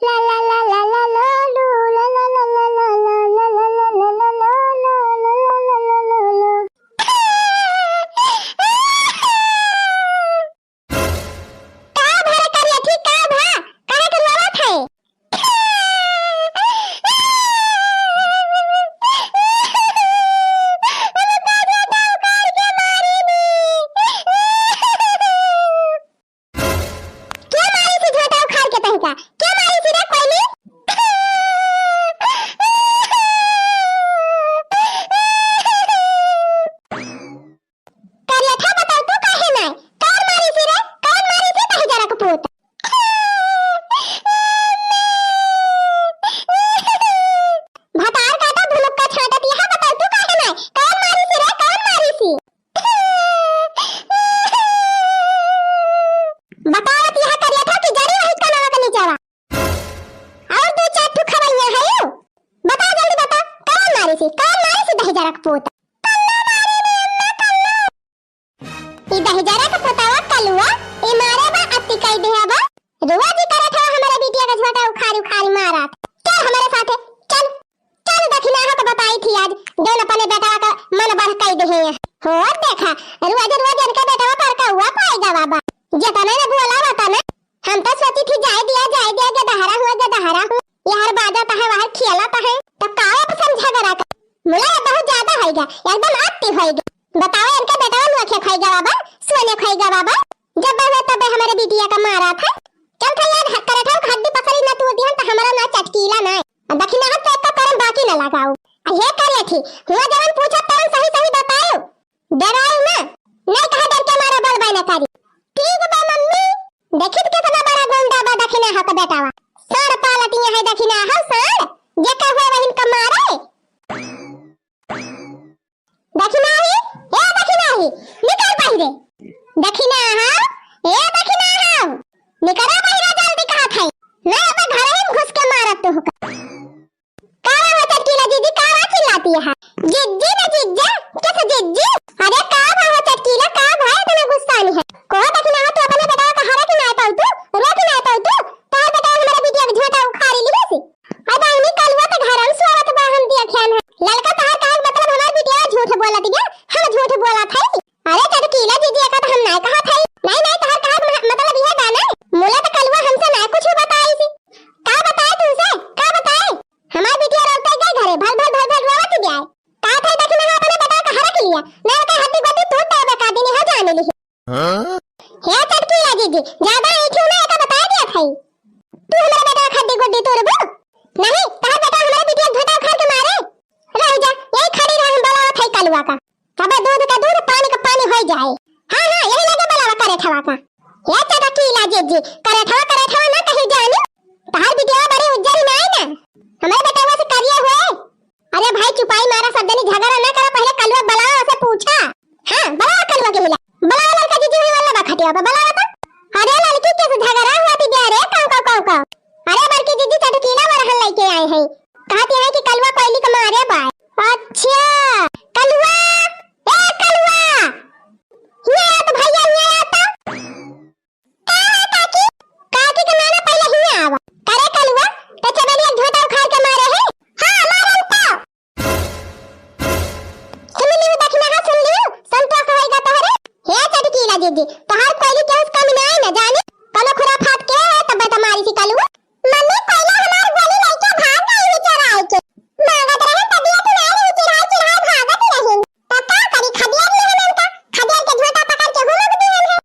ला ला ला ला ला लो लो, ला ला ला ला ला ला ला ला ला ला लो लो, ला ला ला ला ला लो लो। का भा रे करिया, ठीक का भा? काहे के रोवत है? के मारी थी झोटा उखाड़ के तहिका? के मारी थी रे कोइली? पोता। ई दहिजरा के पोतवा कलुआ, ई मारे बा अति कई देहे बा। रोज ई करत हवा हमरे बिटिया के झोंटा उखारी उखारी मारत। चल हमरे साथे, चल, चल दखिनहा के बताई थी आज, जौन अपने बेटवा का मन बढ़ कई देहे हैं। हो देखा, रोज रोज इनके बेटवा पर कौआ पाई गवा बा। जेतने न बोला वतने, हम तो सोची थी जाए दिया, जाए दिया, गदहरा हुआ, गदहरा हुआ। यहर बाजत है, वहर खियालत है, तो का अब समझा करा का? मुला बहुत ज्यादा होइगा, एकदम अति होइगा। बताओ, इनके बेटवा नोखे खाई गवा बा, सोने खाई गवा बा। जब बे तबे हमरे बिटिया का मारा था। चल था यार, ह-, करे था, हड्डी पसली ना तू दिहन, तो हमरा ना चटकीला ना। अब दखिनहा तो एक करम बाकी ना लगाओ। आ ये करे थी, हुआ जवन पूछा तवन सही सही बताओ। डराओ ना, नहीं कहा डर के मारा बोलबे ना करी। ठीक बा मम्मी, देखित कितना बड़ा गुंडा बा दखिनहा का बेटावा। सार पालतिया है दखिनहा, सार, जे का हुआ वहिन का मारे। दखिनही, ए दखिनही, निकर बाहिरे। दखिनहा, ए दखिनहा, निकरा बाहिरे जल्दी कहत है। ना अब घर ही घुस के मारत तो होकर। का हो चटकीला जीजी, का चिल्लाती है? जिज्जी ना जिज्जा, किस जिज्जी? अरे का हो चटकीला, का भाई इतना गुस्सा नहीं है? को दखिनहा तू अपने बेटा का हरा कि ना पाऊ तू, रो कि ना पाऊ तू? तार बेटा हमारे बिटिया के झोंटा उखाड़ी ली है। अरे बहिनी, कलुआ तो घर में सोवत बा, हम देखे हैं। ललका तहार कहे के मतलब हमार बिटिया झूठ बोलत बिया, हम झूठ बोलत है? अरे चटकीला जीजी, एका तो हम नाय कहत है। नहीं, नहीं, तहार कहे के म-, मतलब यह बा ना, मुला तो कलुआ हमसे ना कुछ बताई थी। का बताए तुमसे, का बताए? हमार बिटिया रोते गई घरे, भल भल भल भल रोवत बिया। का था दखिनहा अपने बेटा का हरा के लिया, ना ओकर हड्डी गोटी तोड़ देबे का दिन है जाने ली। हाँ? हे चटकीला जीजी, ज्यादा ऐठू ना, एका बता दिया था। तू हमारे बेटा का हड्डी गोटी तोड़बू? नहीं, तहार बेटा हमारे बिटिया झोंटा उखाड़ के मारे। रह जा, यही खड़ी रह, हम बोलावा था कलुआ का। अबे दूध का दूध, पानी का पानी हो जाए। हाँ, हाँ, यही लगे बोलावा करे ठवा का। हे चटकीला जीजी, करे ठवा, करे ठवा ना कहीं जानी। तहार बिटिया बड़ी उज्जर ही ना है ना। हमारे बेटवा से करिए हुए। अरे भाई, चुपाई मारा, सब जनी झगड़ा ना करो, पहले कलुआ बलावा, उसे पूछा। हाँ, बलावा कलुआ के हिला। बलावा ललका जीजी हुई वाला बा खटिया बा, बलावा तो। अरे ललकी के से झगड़ा हुआ थी जा रे, काऊ, काऊ, काऊ, काऊ। अरे बड़की जीजी चटकीला बरहन लेके आए हैं। कहती है कि कलुआ कोयली के मारे बाय। अच्छा, कलुआ, ए कलुआ, हिया आ तो भैया, हिया आ तो। का है काकी? काकी के नाना पहले हिया आवा। करे कलुआ, तो चमेलिया झोंटा उखाड़ के मारे है। हाँ, मारल तो। सुन लियो दखिनहा, सुन लियो, संतोष होएगा तोहरे। हे चटकीला जीजी, तोहार कोयली के उस कम ना है ना जाने, कौनो खुराफात के है, तब तो मारी थी कलुआ। मम्मी, कोयला हमार गोली लेके भाग गई है चोराई के। मांगत रहे तबियत ना रही, चिढ़ाई चिढ़ाई भागत रही। तो का करी, खदेड़ लिहन उनका, खदेड़ के झोंटा पकड़ के हुलक दिहन है।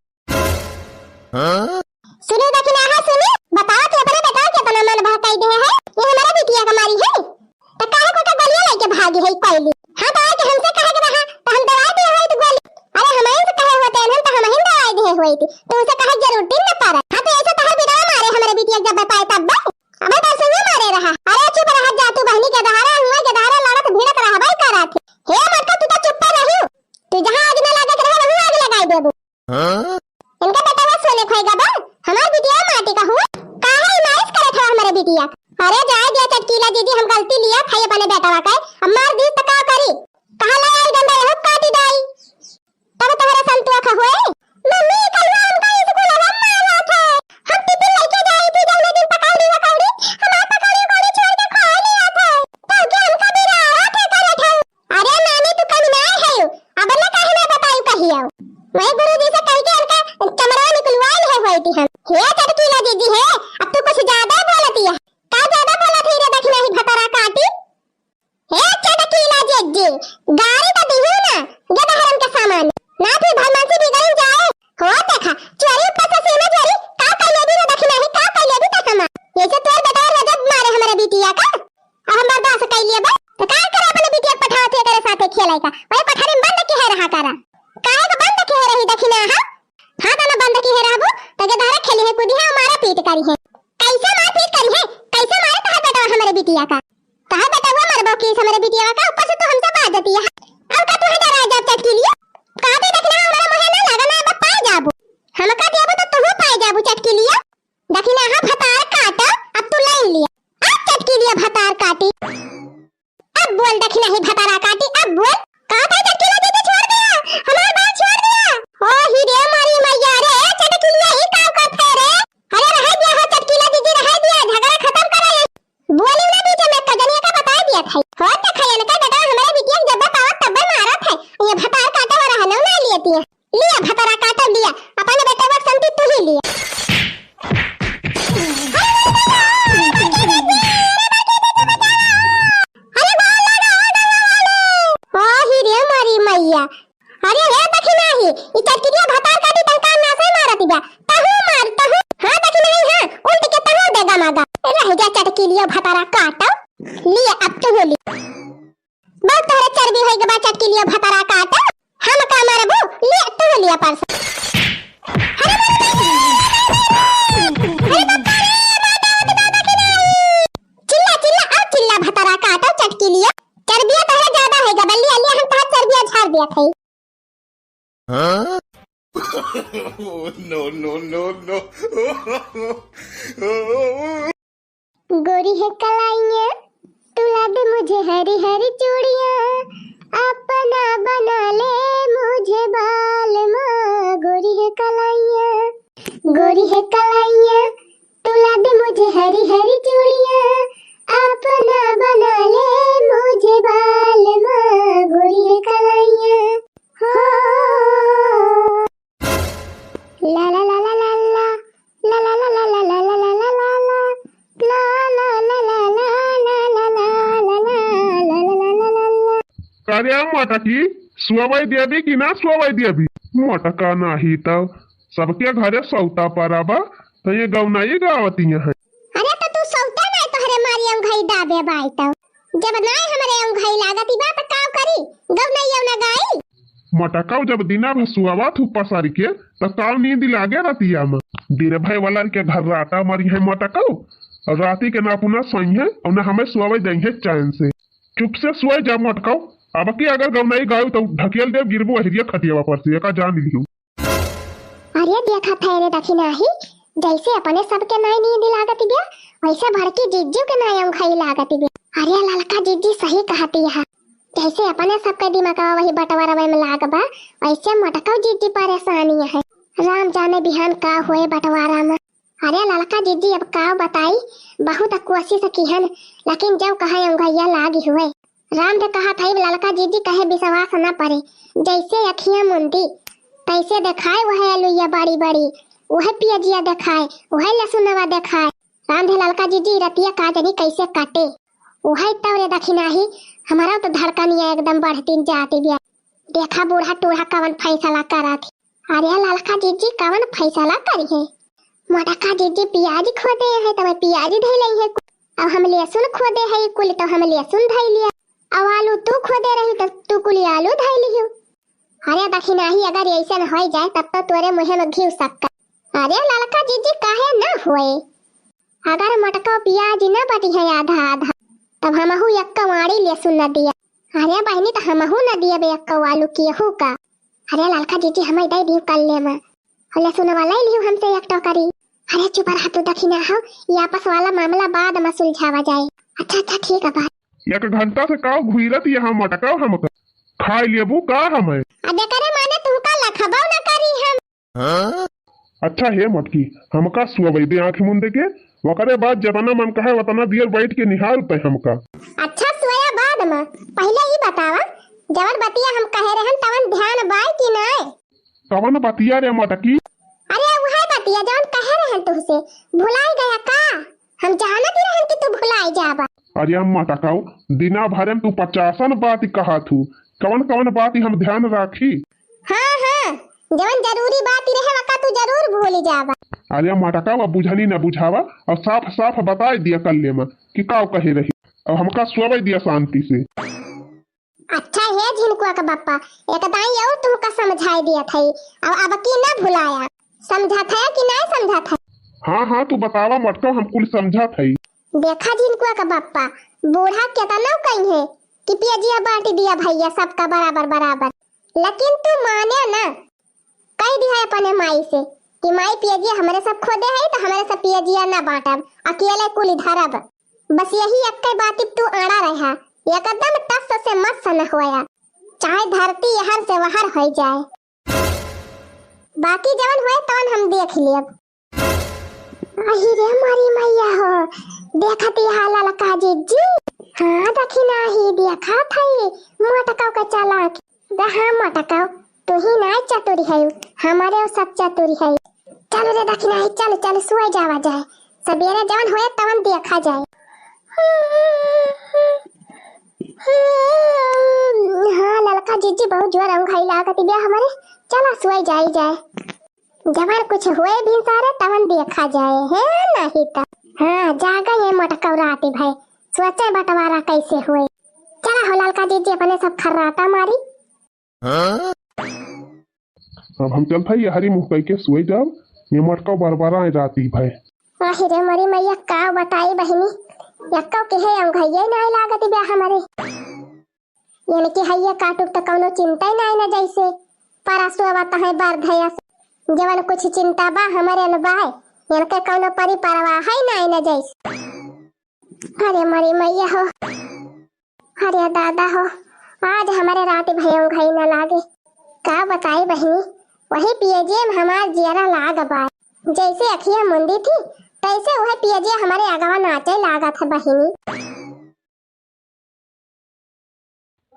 हाँ? सुनी दखिनहा, सुनी, बताओ तू अपने बेटा के अपना मन बहकाई दे है, ये हमारे बिटिया का मारी है। तो काहे को के गोलियां लेके भागी है कोयली? हाँ, तो आके हमसे कहे के रहा, तो हम दवाई दिए होई तो गोली। अरे, हम इनसे कहे होते हैं, तो हम ही दवाई दिए होई थी। तो उसे कहे जरूरत ही न पड़ा। हाँ, तो ऐसे तो हर बिना मारे हमारे बिटिया जब पाए तब बे। अबे तो सुनिए मारे रहा। अरे, चुप रह जा तू बहनी के दहाड़ा, हुआ के दहाड़ा लड़त भिड़त रहा भाई करा थे। हे मटका, तू तो चुप रही। तू जहाँ आग न लगे के रहे, वहीं आग लगाई देबू। हाँ? इनका बेटवा सोने खोएगा बा, हमार बिटिया माटी का हुआ, काहे मालिश करत हवा हमारे बिटिया? अरे जाए दिया चटकीला जीजी, हम गलती लिया खाई अपने बेटवा का, अब मार दी तो का करी? कहाँ ले आई डंडा, यहू काटी दाई, तब तोहरा संतोष हुए। मम्मी, कलवा हमका स्कूल में मारा था, हम टिफिन लेके जाई थी, जौने दिन पकौड़ी वकौड़ी, हमार पकौड़ी वकौड़ी छोड़ के खा लिया था, तो क्या हमका बिराड़ा थे करे थे? अरे नानी, तू कम ना है, अब ना काहे ना बताई कहियो। वही गुरुजी से कह के इनका चमड़ा निकलवाई है होई थी हम। हे चटकीला जीजी है, अब तू कुछ ज्यादा बोलती है। का ज्यादा बोलत है रे दखिनही भतरा काटी? हे चटकीला जीजी, गाड़ी तो दिहू ना, गदहरन के सामान। ना फिर भलमनसी बिगड़न जाए। हो देखा, चोरी ऊपर से सीना चोरी, का कर लेबी रे दखिनही, का कर लेबी तो सामान। ये से तोर बेटा रजब मारे हमारे बिटिया का। अब हम बर्दाश्त कर लिए बा। तो का करे अपने बिटिया के पठावत है एकरे साथे खेले का? वही पठारे में बंद किहे रहा करा। काहे का बंद किहे रही दखिनहा? हाँ, तो ना बंद किहे रहबू, तो गदहरा खेली है, कूदी है, मारा पीट करी है। कैसे मार पीट करी है? कैसे मारे तोहर बेटवा हमारे बिटिया का? तोहर बेटवा मरबो की हमारे बिटिया का? ऊपर से तू हमसे बात देती है। अब का तू है डरा जाब चटकीलिया? का भी दखिनहा हमारा मुँहे ना लगा ना, अब पाए जाबू। हमका देबू तो तू पाए जाबू चटकीलिया। दखिनहा भतार काटा, अब तू लाइन लिया। अब चटकीलिया भतार काटी। अब बोल दखिनही भतारा काटी, अब बोल। का था चटकीला दीदी, छोड़ दिया, हमार बात छोड़ दिया। ओ ही रे मारी मैया रे, चटकीलिया ई का करत है रे? अरे रहे दिया हो चटकीला दीदी, रहे दिया, झगड़ा खतम करा ये। बोली ना बीच में, कजनिया का बताए दिया था। हो तो खयन का बेटा हमारे बिटिया के जब्बे पावत तब्बे मारत है। ये भतार काटे वाला है ना, ना लियती है। लिया भतारा काटे लिया, अपन बेटे वक्त संती तू ही लिया। अरे वाह लगा, ओ डरा वाले। ओ ही रे मारी मैया। अरे हे दखिनही, ई चटकिलिया भतार काटी तन कान नासे मारत बा। तहू मार, तहू। हाँ दखिनही, हाँ, उल्ट के तहू दे गमागा। रह जा चटकिलिया भतारा काटो। लिए अब तू ले। बहुत तोहरे चर्बी होई गबा चटकिलिया भतारा काटो। हम का मरबू? लिए तू लिए परस। अरे बाप रे, अरे बाप रे, बाप रे, बाप रे। चिल्ला, चिल्ला, अब चिल्ला भतारा काटो चटकिलिया। चर्बिया तोहरे ज्यादा होई गबा, लिए, लिए हम तोहर चर्बिया झाड़ दिया थे। हाँ? No, no, no, no। गोरी है कलाइयाँ, तू ला दे मुझे हरी हरी चूड़ियाँ, अपना बना ले मुझे बालमा। गोरी है कलाइयाँ, गोरी है कलाइयाँ, तू ला दे मुझे हरी हरी चूड़ियाँ, अपना बना ले मुझे बालमा। गोरी है कलाइयाँ, हो। ला ला ला ला ला ला। का रे मटकी, सुअवै देबी कि ना सुअवै देबी? मटका नाही तौ सबके घरे सौता परा बा, त ये गौनाई गावतिया है। अरे त तू सौता नाय, तोहरे मारी अंगई दाबे बाई तौ। जब नाय हमरे अंगई लागत बा त काव करी, गौनाई ना गाई। मटकाऊ जब दिना भर सुआवत हूँ पसारी के, त काव नींद लागे रतिया में। बीर भाई वाला के घर राटा मरी है मटकाऊ, और राती के ना अपना सोई है और ना हमें सुआवे देई है चैन से। चुप से सोए जा मटकाऊ, अब की अगर गौनाई गायू तो ढकेल देब, गिरबू अहिरिया खटियावा पर से, एका जान लिहू। अरे देखा था रे दखिनही, जैसे अपने सबके नाई नींद लागत बिया, वैसे बड़की जिज्जू के नाई अंगई लागत बिया। अरे ललका जिज्जी सही कहती है, जैसे अपने सबके दिमागवा वही बंटवारा में लाग बा, वैसे मटकाऊ जिज्जी परेशानी है। राम जाने बिहान का होए बंटवारा में। अरे ललका जिज्जी अब का बताई, बहुत कोशिश किहन, लेकिन जब कहे अंगैया लागी हुए। राम दे कहा था, ललका जिज्जी कहे विश्वास न परे, जैसे अखियां मुंदी, तैसे देखाए वह अलुइया बड़ी बड़ी, वह पियजिया देखाए, वह लसुनवा देखाए। राम दे ललका जिज्जी रतिया का जनी कैसे काटे, वह तौरे दखिनही, हमारा तो धड़कनिया एकदम बढ़ती जाती बिया। देखा बूढ़ा टूढ़ा कवन फैसला करत है। अरे ललका जिज्जी कवन फैसला करी है? मोटका जिज्जी पियाज खोदे है, तब पियाज धई लई है। अब हम लहसुन खोदे है कुल, तो हम लहसुन धई लिया। अब आलू तू खोदे रही, तो तू कुल आलू धई लियो। अरे दखिनही, अगर ऐसन होई जाए, तब तो तोरे मुँहे में घी सक्कर। अरे ललका जिज्जी काहे ना होए? अगर मोटका पियाज न बटी है आधा आधा, तब हमहू एक कवाड़ी लहसुन न दिया। अरे बहिनी, त हमहू न दियबे एक कौ आलू केहू का। अरे ललका जिज्जी, हमें दे दियो कल्ले में। और लहसुनवा ले लियो हमसे एक टोकरी। अरे चुप रहा तू दखिनहो, ये आपस वाला मामला बाद में सुलझावा जाए। अच्छा, अच्छा, ठीक है बात। एक घंटा से काव घुइरत यहाँ मटकाव हमका। खाए लेबू का हमें? अब एकरे माने तुमका लखबौ न करी हम। अच्छा हे मटकी, हमका सुअवै दे आँख मुंदे के, ओकरे बाद जतना मन कहे ओतना देर बैठ के निहार तै हमका। अच्छा सोया बाद में, पहिले ई बतावा, जवन बतिया हम कहे रहन तवन ध्यान बाय कि नाय? कवन बतिया रे मटकी? अरे उहे बतिया जवन कहे रहन तुहसे, भुलाई गया का? हम जानत ही रहन कि तू भुलाई जाबा। अरे अम्मा टकाऊ, दिना भरे में तू पचासन बात कहा थू, कवन कवन बात हम ध्यान राखी? हाँ, हाँ, जवन जरूरी बात रहे वका तू जरूर भूल जाबा। अरे अम्मा टकाऊ, अब बुझनी न बुझावा और साफ साफ बताए दिया कल्ले में कि काव कहे रही। अब हमका सोवे दिया शांति से। अच्छा हे झिनकुआ के बप्पा, एक दाई और तुमका समझाए दिया थई, अब अब की न भुलाया। समझा था कि नहीं समझा था? हाँ, हाँ, तू बतावा मटका, हम कुल समझा थई। देखा झिनकुआ के बप्पा, बूढ़ा केतना कही है कि पियजिया बांट दिया भैया सबका बराबर बराबर, लेकिन तू माने ना। कह दिया अपने माई से कि माई पियजिया हमरे सब खोदे है तो हमरे सब पियजिया ना बांटब, अकेले कुल धरब। बस यही एक बात तू अड़ा रहा एकदम टस से मस न होया, चाहे धरती यहर से वहर होइ जाए, बाकी जवन होए तवन हम देख लेब। अहि रे मोरी मैया हो, देखत हा ललका जिज्जी। हाँ दखिनाही, देखत हई मोटकऊ के चालाकी। हाँ मोटकऊ, तू ही नाय चतुर है, हमारे वो सब चतुर है। चल रे दखिनाही, चल चल, सोए जावा जाए, सबेरे जवन होए तवन देखा जाए। हाँ ललका जिज्जी, बहुत जोर अंघाई लागत बिया हमारे, चला सोए जाई जाए। जवन कुछ होए भिनसारे तवन देखा जाए, है नहीं त। हाँ, जागा ये मोटकऊ राती भए, सोचे बंटवारा कैसे होए। चला हो ललका जिज्जी, अपने सब खर्राटा मारी। अब हम चलत हई, यहरी मुँह कइके सोए जाब, ये मोटकऊ बरबराए राती भए। आहि रे मोरी मैया, का बताई बहिनी, यक्कऊ के है अंघइये नाय लागत बा हमरे। इनके हइये काटुक त कौनो चिंता ही नाय न जैसे। परसुआ त है बरधया से। जवन कुछ चिंता बा हमरे न बाय। इनके कौनो परी परवाह है नाय न जैसे। अरे मोरी मैया हो। अरे दादा हो। आज हमरे राती भए अंघई न लागे। का बताई बहिनी। वही पियजिए में हमार जियरा लाग बा। जैसे अखिया मुंदी थी, तैसे वह पियजिया हमरे अगवा नाचे लागत है बहिनी।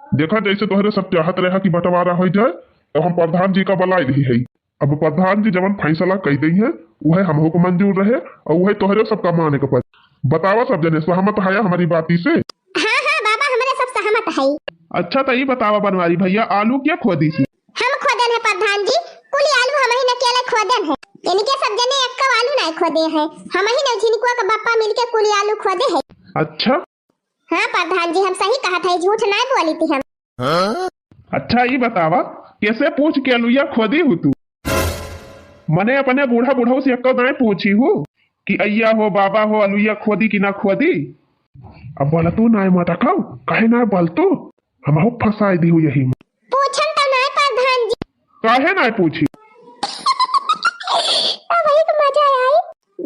देखा, जैसे तोहरे सब चाहत रहा कि बंटवारा होइ जाए, तो हम प्रधान जी का बलाए दिही है। अब प्रधान जी जवन फैसला कइ देइहैं, उहै हमहू को मंजूर रहे अउर उहै तोहरे सबका माने के पड़े। बतावा सब जने, सहमत हया हमरी बाती से? हाँ, हाँ, बाबा, हमरे सब सहमत है। अच्छा, तो ई बतावा बनवारी भैया, आलू के खोदिस? हम खोदेन है प्रधान जी, कुली आलू हमही न अकेले खोदेन है। इनके सब जने एक्को आलू नाय खोदे है, हमही न झिनकुआ के बापा मिलके कुली आलू खोदे है। अच्छा, हाँ प्रधान जी, हम सही कहत है, झूठ नाय बोलित ही हम। अच्छा, ई बतावा, केसे पूछ के अलुइया खोदी हू तू? मने अपने बूढ़ा बुढ़ऊ से एक्को दाएं पूछी हू कि अइया हो, बाबा हो, अलुइया खोदी कि ना खोदी? अब बोलतू नाय मोटकऊ, काहे नाय बोलतू? हमहू फंसाई दिहू यही में। पूछन त नाय प्रधान जी। काहे नाय पूछी? अब एक मजा आई।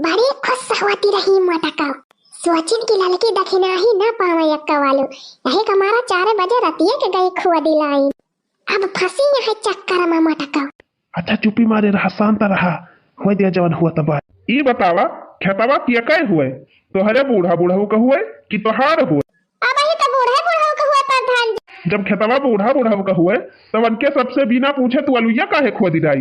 बड़ी खुश होती रही मोटकऊ। सोचिन कि ललकी दखिनाही न पावे एक्को आलू। यही के मारा चार बजे रतिये के गई खोदी लाइन। अब फंसी यही चक्कर में मोटकऊ। अच्छा, चुप्पी मारे रहा, शांत रहा। होए दे जवन हुआ तब। ई बतावा, खेतवा केकै हुए? तोहरे बूढ़ा बुढ़ऊ का हुए कि तोहार हुए? अबही त बूढ़े बुढ़ऊ का हुए प्रधान जी। जब खेतवा बूढ़ा बुढ़ऊ का हुए, तब उनके सबसे बिना पूछे तू अलुइया काहे खोदी डाई?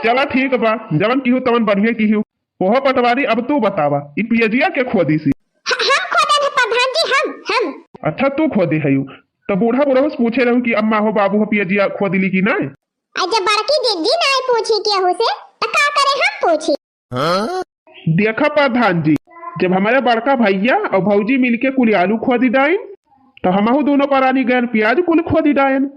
चला ठीक बा, जवन किहू तवन बढ़िया किहू। ओहो पटवारी, अब तू बतावा, ई पियजिया के खोदिस? ह-, हम खोदेन है प्रधान जी, हम, हम। अच्छा, तू खोदे हयू, त बूढ़ा बुढ़ऊ से पूछे रहू कि अम्मा हो, बाबू हो, पियजिया खोदिली कि नाय? आ जब बड़की जिज्जी नाय पूछी केहू से, त का करे हम पूछी? देखा प्रधान जी, जब हमरे बड़का भैया अउर भौजी मिलके कुल आलू खोदी डाइन, त हमहू दुनो परानी गएन पियाज कुल खोदी डाएन।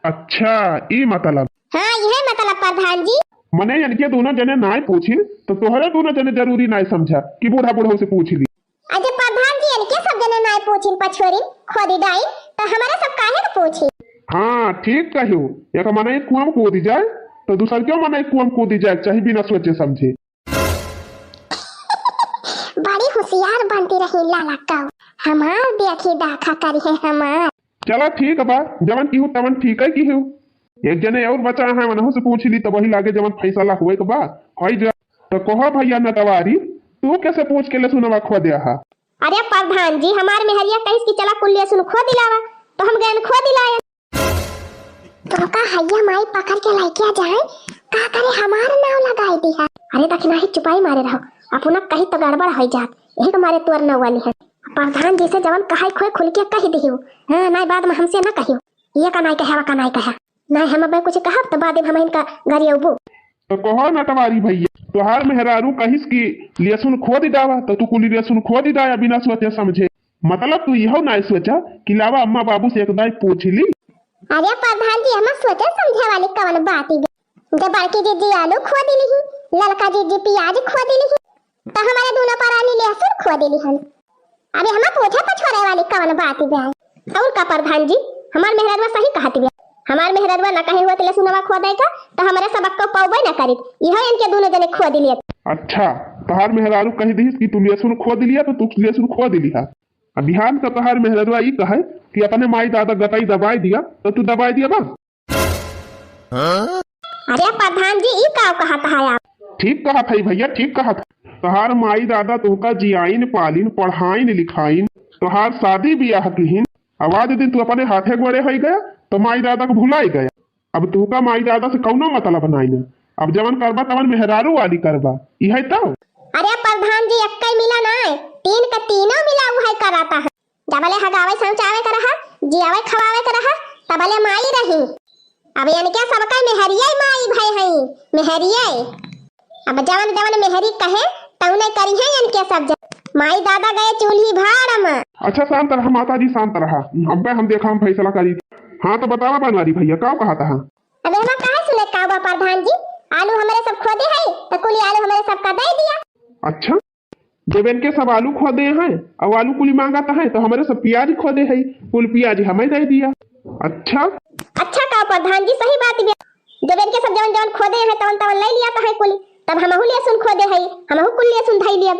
अच्छा, ई मतलब। हाँ, इहे मतलब प्रधान जी। मने इनके दुनो जने नाय पूछिन, त तोहरे दुनो जने जरूरी नाय समझा कि बूढ़ा बुढ़ऊ से पूछ ली। अरे प्रधान जी, इनके सब जने नाय पूछिन पछोरिन, खोदी डाइन, त हमरे सब काहे न पूछी? हाँ, ठीक कहियो। एक मनई कुआं में कूदी जाए, त दूसर के मनई कुआं में कूदी जाए, चाहे बिना सोचे समझे। बड़ी होशियार बनती रही ललकऊ, हमार देखी दाखा करी है हमार। चला ठीक बा, जवन किहू तवन ठीक है किहू। एक जने और बचा है, उनहू से पूछ ली, तब वही लागे जवन फैसला हुए के बा। हई जा, तो कहो भैया नटवारी, तू कैसे पूछ के लहसुनवा खोदे हा? अरे प्रधान जी, हमार मेहरिया कहिस कि चला कुल लहसुन खोदी लावा, तो हम गएन खोदी लाएन। तो का हैया माई पकड़ के लइके जाए, का करे हमार नाव लगाई दिहा। अरे दखिनाही चुपाई मारे रहो, अपना कही तो गड़बड़ होइ जात, यही के मारे तोर नाव वाली है। प्रधान जी से जवन कहाई खोए खुल के कहि दिहियो, हाँ, नाय बाद में हमसे ना कहियो, ये का नाय कहे, वा का नाय कहे। नाय हम अबे कुछ कहब तो बाद में हम इनका गरियौबो। तो कहो नटवारी भैया, तोहार मेहरारू कहिस कि लहसुन खोदी डावा, तो तू कुली लहसुन खोदी डाया बिना सोचे समझे। मतलब तू इहो नाय सोचा कि लावा अम्मा बाबू से एक दाई पूछ ली। अरे प्रधान जी, हम सोचे समझे वाली कवन बात ही बे? जब बड़की जिज्जी आलू खोदी लिही, ललका जिज्जी पियाज खोदी लिही, तो हमारे दुनो परानी लहसुन खोदी लिहन। अबे हम पूछे पछोरे वाली कवन बात ही बे? और का प्रधान जी, हमार मेहररुआ सही कहत बे। हमार मेहररुआ न कहे हुआ लहसुनवा खोदे का, तो हमारे सबक को पौबे न करित। इहो इनके दुनो जने खोदी लियत। अच्छा, तोहार मेहरारू कह दिहिस कि तू लहसुन खोदी लिया, तो तू लहसुन खोदी लिहा। अब बिहान का तोहार मेहररुआ ई कहे कि अपने माई दादा गटई दबाई दिया, तो तू दबाई दिया बा? अरे प्रधान जी, ई का कहत है आप? ठीक कहत है भैया, ठीक कहत है। तोहार माई दादा तुहका जियाइन पालिन, पढ़ाइन लिखाइन, तोहार शादी बियाह किहिन, अब आज दिन तू अपने हाथे गोड़े होई गया, तो माई दादा को भुलाई गया। अब तुहका माई दादा से कौनो मतलब नाई ना। अब जवन करबा तवन मेहरारू वाली करबा, इहे तो। अरे प्रधान जी, एक्कै मिला नाई, तीन का तीनों मिला उहे कराता है। जबले हगावे शौचावे का रहा, जियावे खवावे का रहा, तबले माई रही। अब इनके सबका मेहरिये माई भय हई, मेहरिये। अब जवन जवन मेहरी कहे, तउने करिहे इनके सब जन। माई दादा गए चूल्ही भाड़ में। अच्छा शांत रहा माता जी, शांत रहा। अब्बे हम देखा, हम फैसला करी। हाँ तो बतावा बनवारी भैया, का कहत है? अब एमा काहे सुने का बा प्रधान जी? आलू हमरे सब खोदे है, तो कुली आलू हमरे सब का दे दिया। अच्छा, जब इनके सब आलू खोदे हैं, अब आलू कुली मांगत है, तो हमरे सब प्याज खोदे है, कुल प्याज हमें दे दिया। अच्छा। अच्छा का प्रधान जी, सही बात बा। जब इनके सब जवन जवन खोदे हैं, तवन तवन ले लिया तो है कुली, तब हमहू लहसुन खोदे है, हमहू कुल लहसुन धई लिया।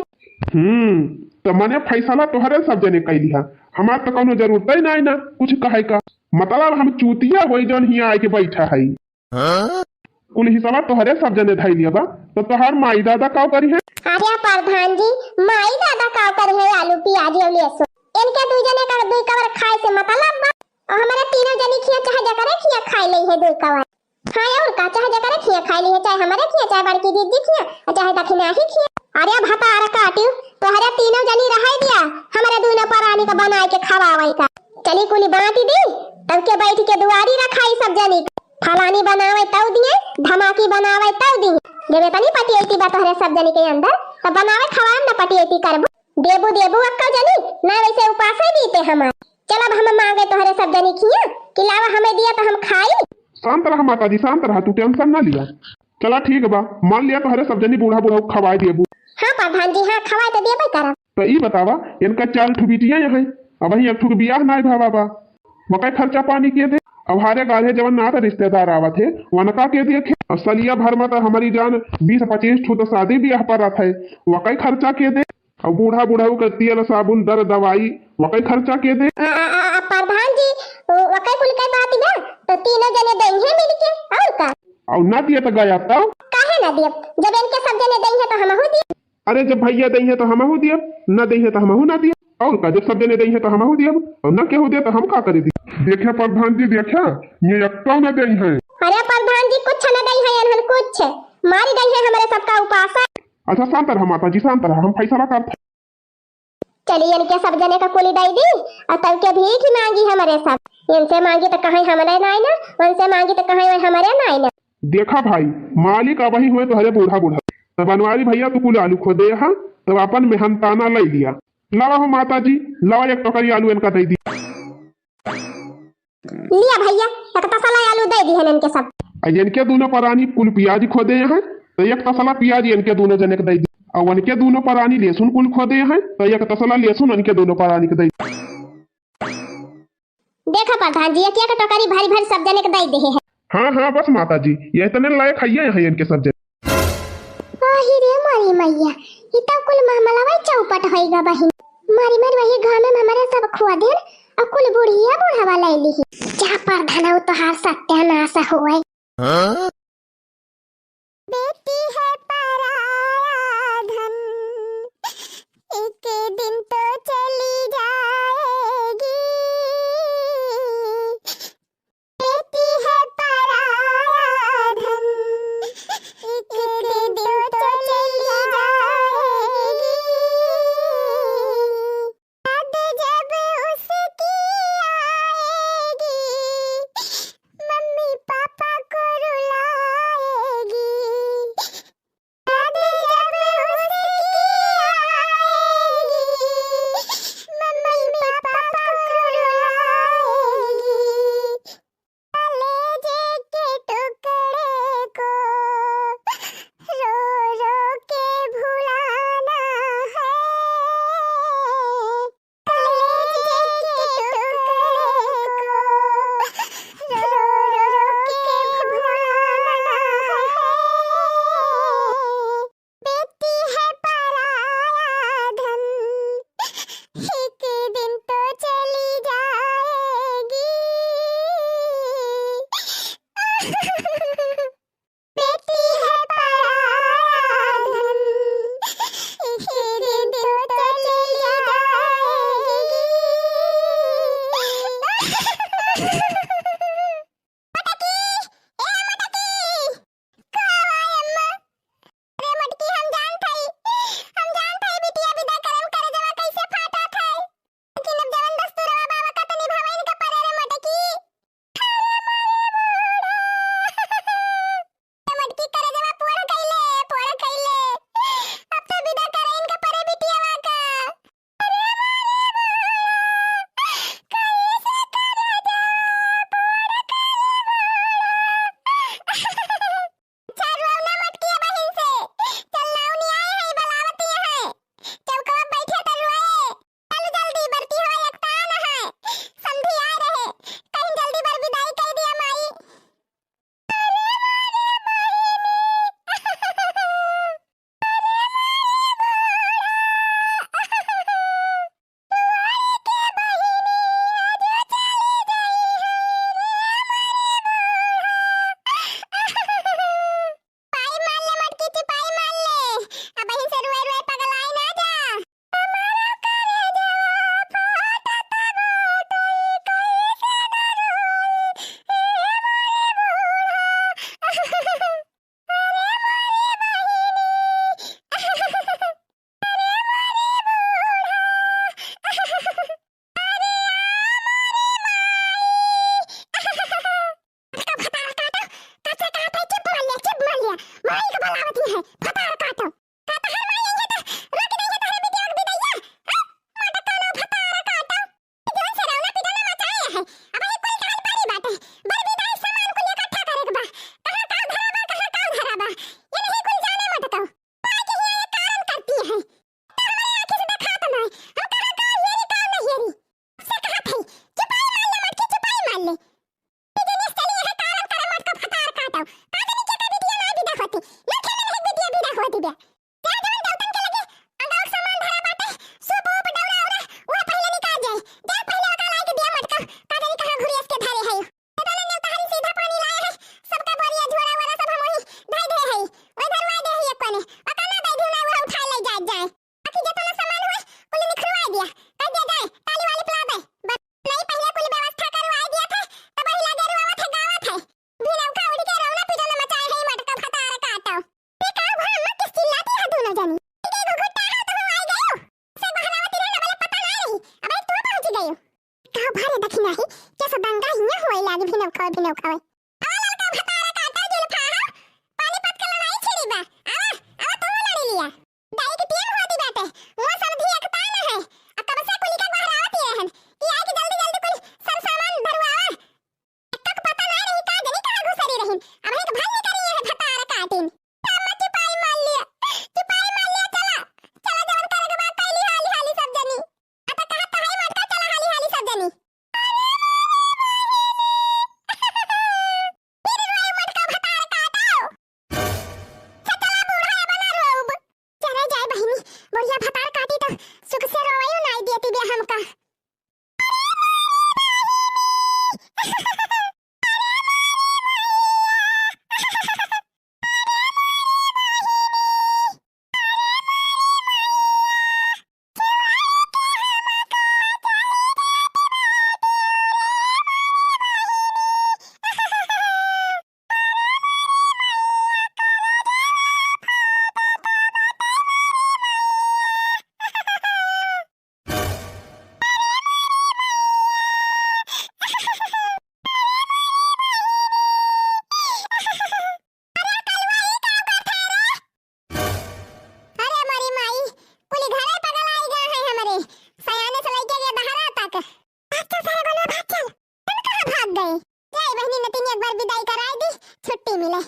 हम्म, तो मने फैसला तोहरे सब जने कैली है, हमार तो कौनो जरूरत ही नहीं ना कुछ कहे का। मतलब हम चूतिया होई जौन हियाँ आके बैठा है। कुल हिसाबा तोहरे सब जने धई लिया बा, तो तोहार माई दादा का करी है? अरे प्रधान जी, माई दादा का करी है आलू प्याज और लहसुन? इनके दुई जने का दुई कवर खाए से मतलब बा। और हमारे तीनों जनी खिया चाहे जकरे खिया खाए ले है दुई कवर। हाँ और का, चाहे जकरे खिया खाए ले है, चाहे हमारे खिया, चाहे बड़की दीदी खिया, और चाहे दखिनाही खिया। अरे भतार काटियो, तोहरे तीनों जनी रहाई दिया, हमारे दोनों परानी का बनाए के खवावे का। चली कुली बांटी दी, तब के बैठ के दुआरी रखाई सब जनी। फलानी बनावे तौ दिए, धमाकी बनावे तौ दिए। जब इतनी पटियती बा तोहरे सब जनी के अंदर, तब बनावे खवाए न पटियती करबो। देबू देबू अक्का जनी, ना वैसे उपासे बीते हमार। चल अब हम मांगे तोहरे सब जनी खिया, कि लावा हमें दिया तो हम खाई। शांत रहा माता जी, शांत रहा, तू tension ना लिया। चला ठीक बा, मान लिया तोहरे सब जनी बूढ़ा बूढ़ा खवाए देबू। हाँ प्रधान जी, हाँ खवाए तो देबे करब। तो ई बतावा, इनका चार ठो बिटिया यहाँ है, अब वही एक ठो के बियाह नाई भावा बा, वकै खर्चा पानी के दे? अब हारे गाढ़े जवन नात रिश्तेदार आवत है, वनका के देखे? अब सलिया भर में तो हमारी जान बीस पच्चीस ठो तो शादी बियाह पर रहत है, वकै खर्चा के दे? अब बूढ़ा बुढ़ऊ के तेल साबुन दर दवाई, वकै खर्चा के दे? आ, आ, आ, आ, प्रधान जी, वकै कुल के बात बा, तो तीनों जने देंगे मिलके, और का? और ना दिए तो गया तब? काहे ना दिए, जब इनके सब जने देंगे तो हमहू दिए। अरे जब भैया देंगे तो हमहू दिए, ना देंगे तो हमहू ना दिए, और का? जब सब जने देंगे तो हमहू दिए, और ना केहू दे तो हम का करे दी? देखे प्रधान जी, देखे, ये एक ना देंगे। अरे प्रधान जी, कुछ ना देंगे, इन्हन कुछ मारी देंगे, हमारे सबका उपास है। अच्छा शांत रहा माता जी, शांत रहा, हम फैसला करते। चलिए इनके सब जने का कुली दई दी, और तब के भीख ही मांगी हमारे सब। इनसे मांगी तो कहीं हमारे नाई ना, उनसे मांगी तो कहीं हमारे नाई ना। देखा भाई, मालिक अब ही हुए तोहरे बूढ़ा बूढ़ा, तो बनवारी भैया तू कुल आलू खोदे हा, तब अपन मेहनताना ले लिया। लावा हो माता जी, लावा एक टोकरी आलू इनका दे दी। लिया भैया, एक तसला आलू दे दी है इनके सब। आ इनके दोनों परानी कुल प्याज खोदे हैं, तो एक तसला प्याज इनके दोनों जने के दे दी। और उनके दोनों परानी लहसुन कुल खोदे हैं, तो एक तसला लहसुन इनके दोनों परानी के दे दी। देखा प्रधान जी, एक एक टोकरी भरी भरी सब जने के दे दे है। हाँ हाँ बस माता जी, ये इतने लायक है, ये है इनके सब जने। आही रे मोरी मैया, ई तो कुल महमलवा चौपट होई गा बहिन। मारी मारी वही गाँव में हमारे सब खुआ देन, और कुल बुढ़िया बुढ़ावा ले ली। जा प्रधान, वो तोहार सत्यानाश होए। बेटी है पराया धन, एक दिन तो चली जाएगी। बेटी है पराया धन, एक दिन तो चली जाएगी। याद जब उसकी आएगी, मम्मी पापा को रुलाएगी। याद जब उसकी आएगी, बेटी है पराया धन, फिर तो चली जाएगी। मटकी, ए मटकी, का हुआ अम्मा? अरे मटकी, हम जानत हई, हम जानत हई बिटिया विदा करे में करजवा कैसे फाटत है। लेकिन अब जवन दस्तूरवा बा, ओका त निभावे इनका परे रे मटकी। अरे मोरे बूढ़ा। मटकी करजवा पोड़ कइले, पोड़ कइले। अब त विदा करे इनका परे बिटियावा का। अरे मोरे बूढ़ा। कैसे करजवा पोड़ कइले बूढ़ा। अच्छा, रोना मटकी बहिन से। चल नाव नियाए है, बलावती है। चौकवा बैठे त रोए। चल जल्दी, बरती हो एकतान है। समधी आ रहे। कहीं जल्दी बर विदाई कई दिया माई। अरे मोरे बहिनी। अरे मोरे बूढ़ा। चिपाई मार ले मटकी, चिपाई मार ले। अब बहिन से रुए रुए पगलाई ना जा। हमारा करेजवा फाटत बाटे, कैसे न रोई, ए मोरे बूढ़ा। अरे मोरे बहिनी। अरे मोरे बूढ़ा। अरे आ मोरे माई। काटा भतार काटा, काचे काटे, चिप मार लिया, चिप मार लिया। माई के बलावती है, भतार काटो। का तोहार माई आई है त रोक दे है तोहरे बिटिया के बिदैया? हाँ? मटकानो भतार काटो। जवन से रौना पिटाना मचाए है, अब ये कुल कहल परी बाटे। बर विदाई सामान कुल इकट्ठा करे के बा। कहाँ का धरा बा, कहाँ का धरा बा। ये नहीं कुल जाने मटकाओ। माई के हिया ये कारण करती है। तो हमारे आँखी से देखात नहीं। हम कहाँ का हेरी, का नहीं हेरी। से कहत है, चिपाई मार ले मटकी, चिपाई मार ले। बिजनेस चली है, कारण करे मटका भतार काटो। का जानी के का बिटिया ना विदा होती। ना खेले नहीं बिटिया विदा होती बे। जा जवन देवतन के लगे अंगाउक सामान धरा बाटे, सूप ऊप डौरा औरा, वह पहले निकाल जाए। जा पहले ओका लाई के दिया मटका, का जानी कहाँ घुरियस के धरे है। इतना नेवता हरी सीधा पानी लाए है, सबका बोरिया झोरा वोरा सब हम वही धई दे है। वही धरवा दे है एक कोने। ओका ना दे दी ना, वह उठाए ले जाए जाए। बाकी जितना सामान हुए, कुल निखरवा दिया। कह दिया जाए, ताली वाली पिला दे। बस नहीं, पहले कुल व्यवस्था करवा दिया थे, तब वही लगे रुआवत है, गावत है। भी नौका उड़ के रौना पिटाना मचाए है, मटका भतार काटो। ये का हुआ, अम्मा किस चिल्लाती है दोनों जनी? के घुघुट्टा हो तो हम आई गयो। से बहरावती रहे ना, बोले पता नहीं रही। अब तू पहुंच गयो। का भारे दखिना है, कैसा दंगा हिया होए लागे, भी नौका, भी नौका। आवा ललका भतार काटो जुल्फा हो, पानीपत के लड़ाई छिड़ी बा। आवा, आवा तू लड़ी लिया। दाई के टीम होती बाटे, वो सब भी एकता न है। आ कब से कुलिका बहरावती रहन कि आए के जल्दी जल्दी कुल सब सामान भरवावा। तक पता ना रही का जनी कहाँ घुसरी रहिन। अब एक भल निकली है भतार काटिन। अम्मा चिपाई मार लिया, चिपाई मार लिया, चला, चला जवन करे के बा, कैली हाली हाली सब जनी। आ त कहत त हई मटका, चला हाली हाली सब जनी। अरे मोरे बहिनी। फिर रोए मटका भतार काटो। चला बूढ़ा बना रोब। चला जाए बहिनी, बुढ़िया भतार काटी त सुख से रोवयो नाई देती बे हमका। अरे हमारी माई, कुली घरे पगल आई गए हैं हमरे। सयाने से लइके के दहरा तक। भाग चल सारे गोलुआ, भाग चल। तुम कहाँ भाग गए? जाए बहनी नतिनी एक बार विदाई कराई दी, छुट्टी मिले।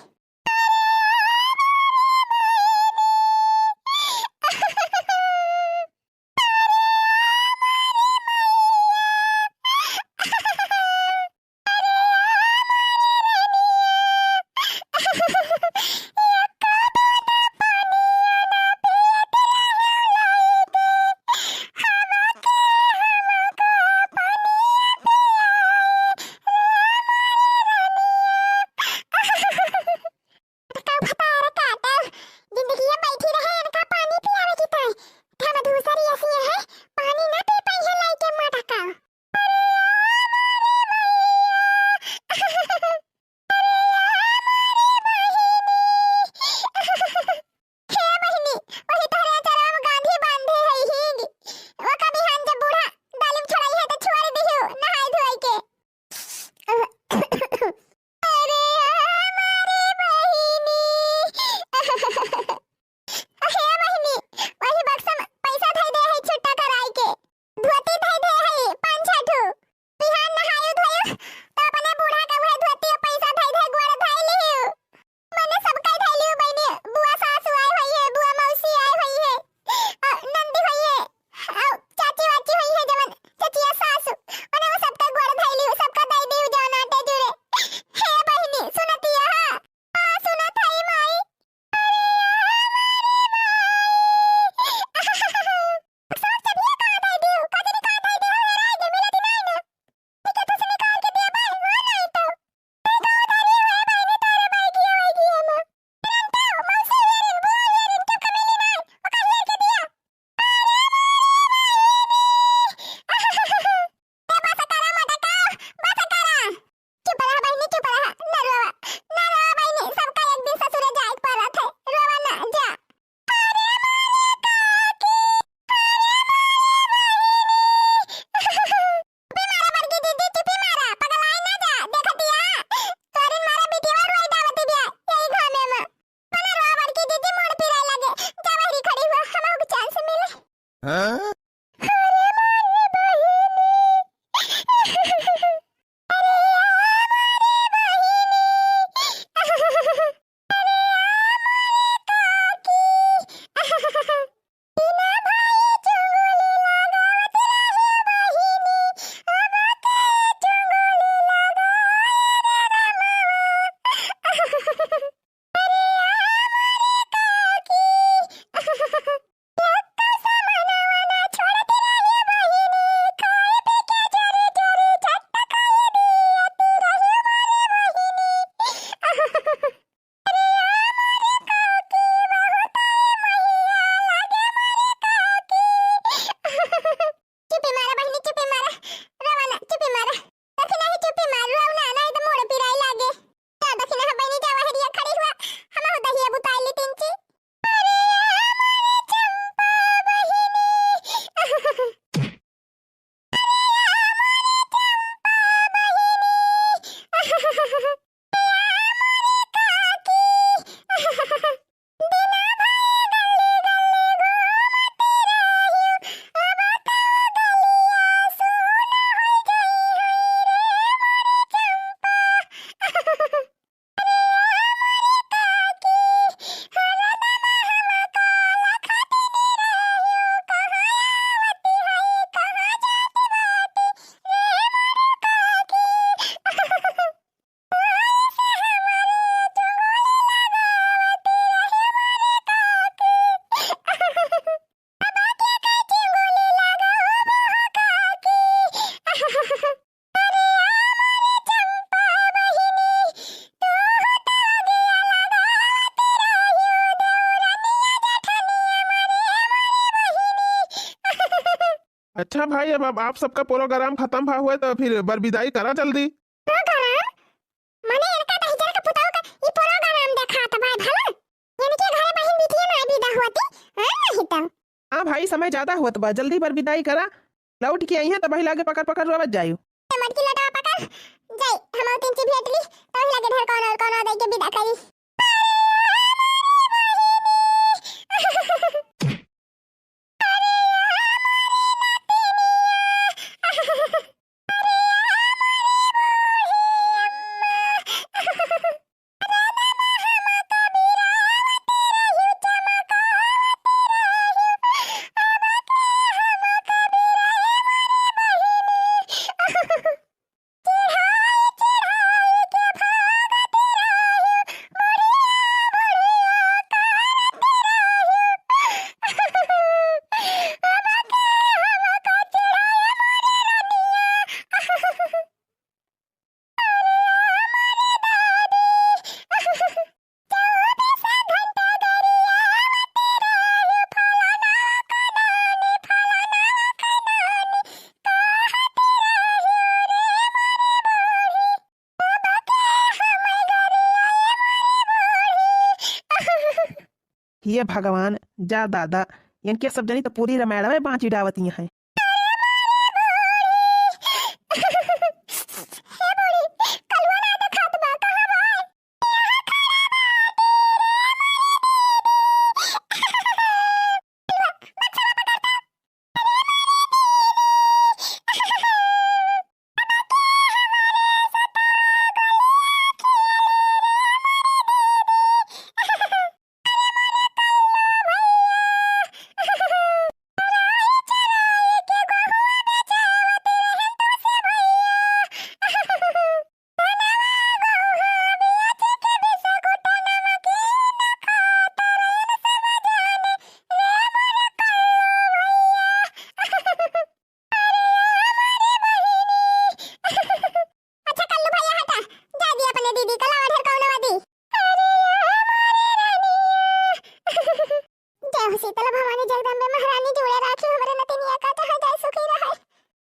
अच्छा भाई, अब, अब आप सबका program खतम भा हुए तो फिर बरबिदाई करा जल्दी। Program? मने इनका दहिजर के पुतौ का ई program देखात बा भला? इनके घरे बहिन बिटिया ना बिदा होती, हाँ नहीं तो। हाँ भाई, समय ज्यादा होत बा, जल्दी बरबिदाई करा, लौट के अइहें त बहिला के पकड़ पकड़ रोवत जायु। ए मटकी लटवा पकड़, जाई, हम तीन ची भेटली, तो ही लगे ढेर कौन और कौन दे के बिदा करी। हे भगवान, जा दादा, इनके सब जनी तो पूरी रामायण में बाँची डावत ही हैं। अच्छा कल्लू भैया हटा, जा दी अपने दीदी का लावा ढेर कौनो दी। जय हो शीतला भवानी जगदम्बे महारानी, जुड़े राखी हमरे नतिनिया का, जहाँ जाए सुखी रहे।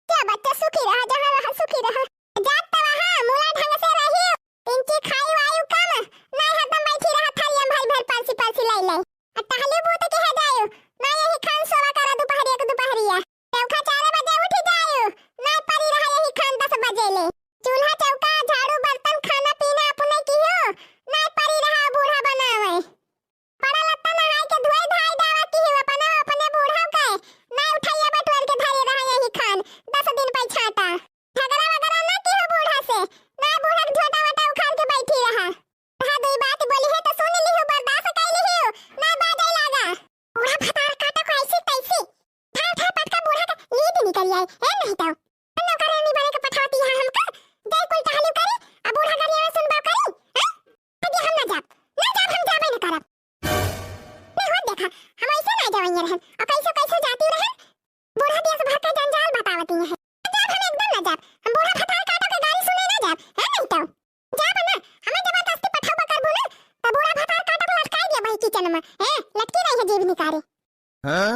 जा बच्चा सुखी रहा, जहाँ रहा सुखी रहा। जात तवा हाँ, मुला ढंग से रही, पिंची खाई वायु कम, नहीं हरदम बैठी रहा थालिया में भर भर परसी परसी लाई लाई। आ टहली बूत के है जायु, ना यही खान सोवा करा दुपहरिया के दुपहरिया। चौका चार बजे उठ जायु, ना परी रहा यही खान दस बजे ले। चूल्हा चौका, झाड़ू बर्तन, खाना पीना अपने किहो, ना परी रहा बूढ़ा बनावे। पड़ा लत्ता नहाए के धोए धाए दावा किहो, अपना अपने बूढ़ा के, ना उठाइया बटोर के धरे रहा यही खान, दस दिन पे छाटा। झगड़ा वगड़ा ना किहो बूढ़ा से, ना बूढ़ा के झोटा वोटा उखाड़ के बैठी रहा। हाँ, दुई बात बोली है तो सुन लिहु, बर्दाश्त कर लिहु, ना बाजे लागा। बूढ़ा भतार काटा को ऐसी तैसी। ठाव ठाव पटका बूढ़ा का नींद निकल जाए, ए नहीं तो। नौकरानी बने के पठावती है हमका, जाई कुल टहली करी, अब बूढ़ा गरिया में सुनबा करी, हैं? अभी हम ना जाब, ना जाब, हम जाबे न करब। नहीं हो देखा, हम ऐसे ना जावेंगे रहन, और कैसे कैसे जाती रहन, बूढ़ा दिया से भर के जंजाल बतावती है। ना जाब, हम एकदम ना जाब, हम बूढ़ा भतार काटा के गारी सुने ना जाब, हैं नहीं तो। जाब ना, हमें जबरदस्ती पठौबा करबू ना, त बूढ़ा भतार काटा के लटकाई दिया वही किचन में, हैं, लटकी रही है जीभ निकारे। हाँ?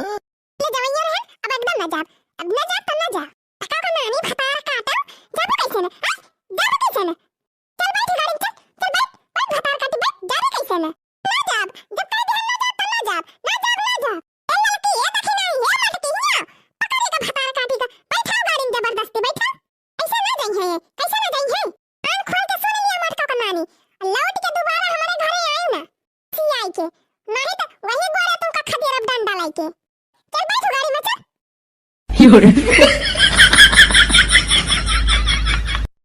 ले जवैया रहन, अब एकदम ना जाब, अब ना जाब त ना जाब। पका का नानी भतार काटा, जाबू कैसे ना, हैं? जाबू कैसे ना? चल बैठ गाड़ी में, चल, चल बैठ, बैठ भतार काटी, बैठ, जाबू कैसे ना? ना जाब, जब कह दिया ना जाब त ना जाब, ना जाब, ना जाब। ए लड़की, ए देखी नहीं, ए लड़की, हिया, पकड़ के भतार काटी का, बैठाओ गाड़ी में जबरदस्ती, बैठाओ। कैसे ना जाई है ये? कैसे ना जाई है? कान खोल के सुन लिया मटका का नानी, लौट के दोबारा हमारे घरे आई ना, सियाई के, नहीं तो वही गोरे तुमका खदेरब डंडा लाई के। चल बैठ गाड़ी में, चल।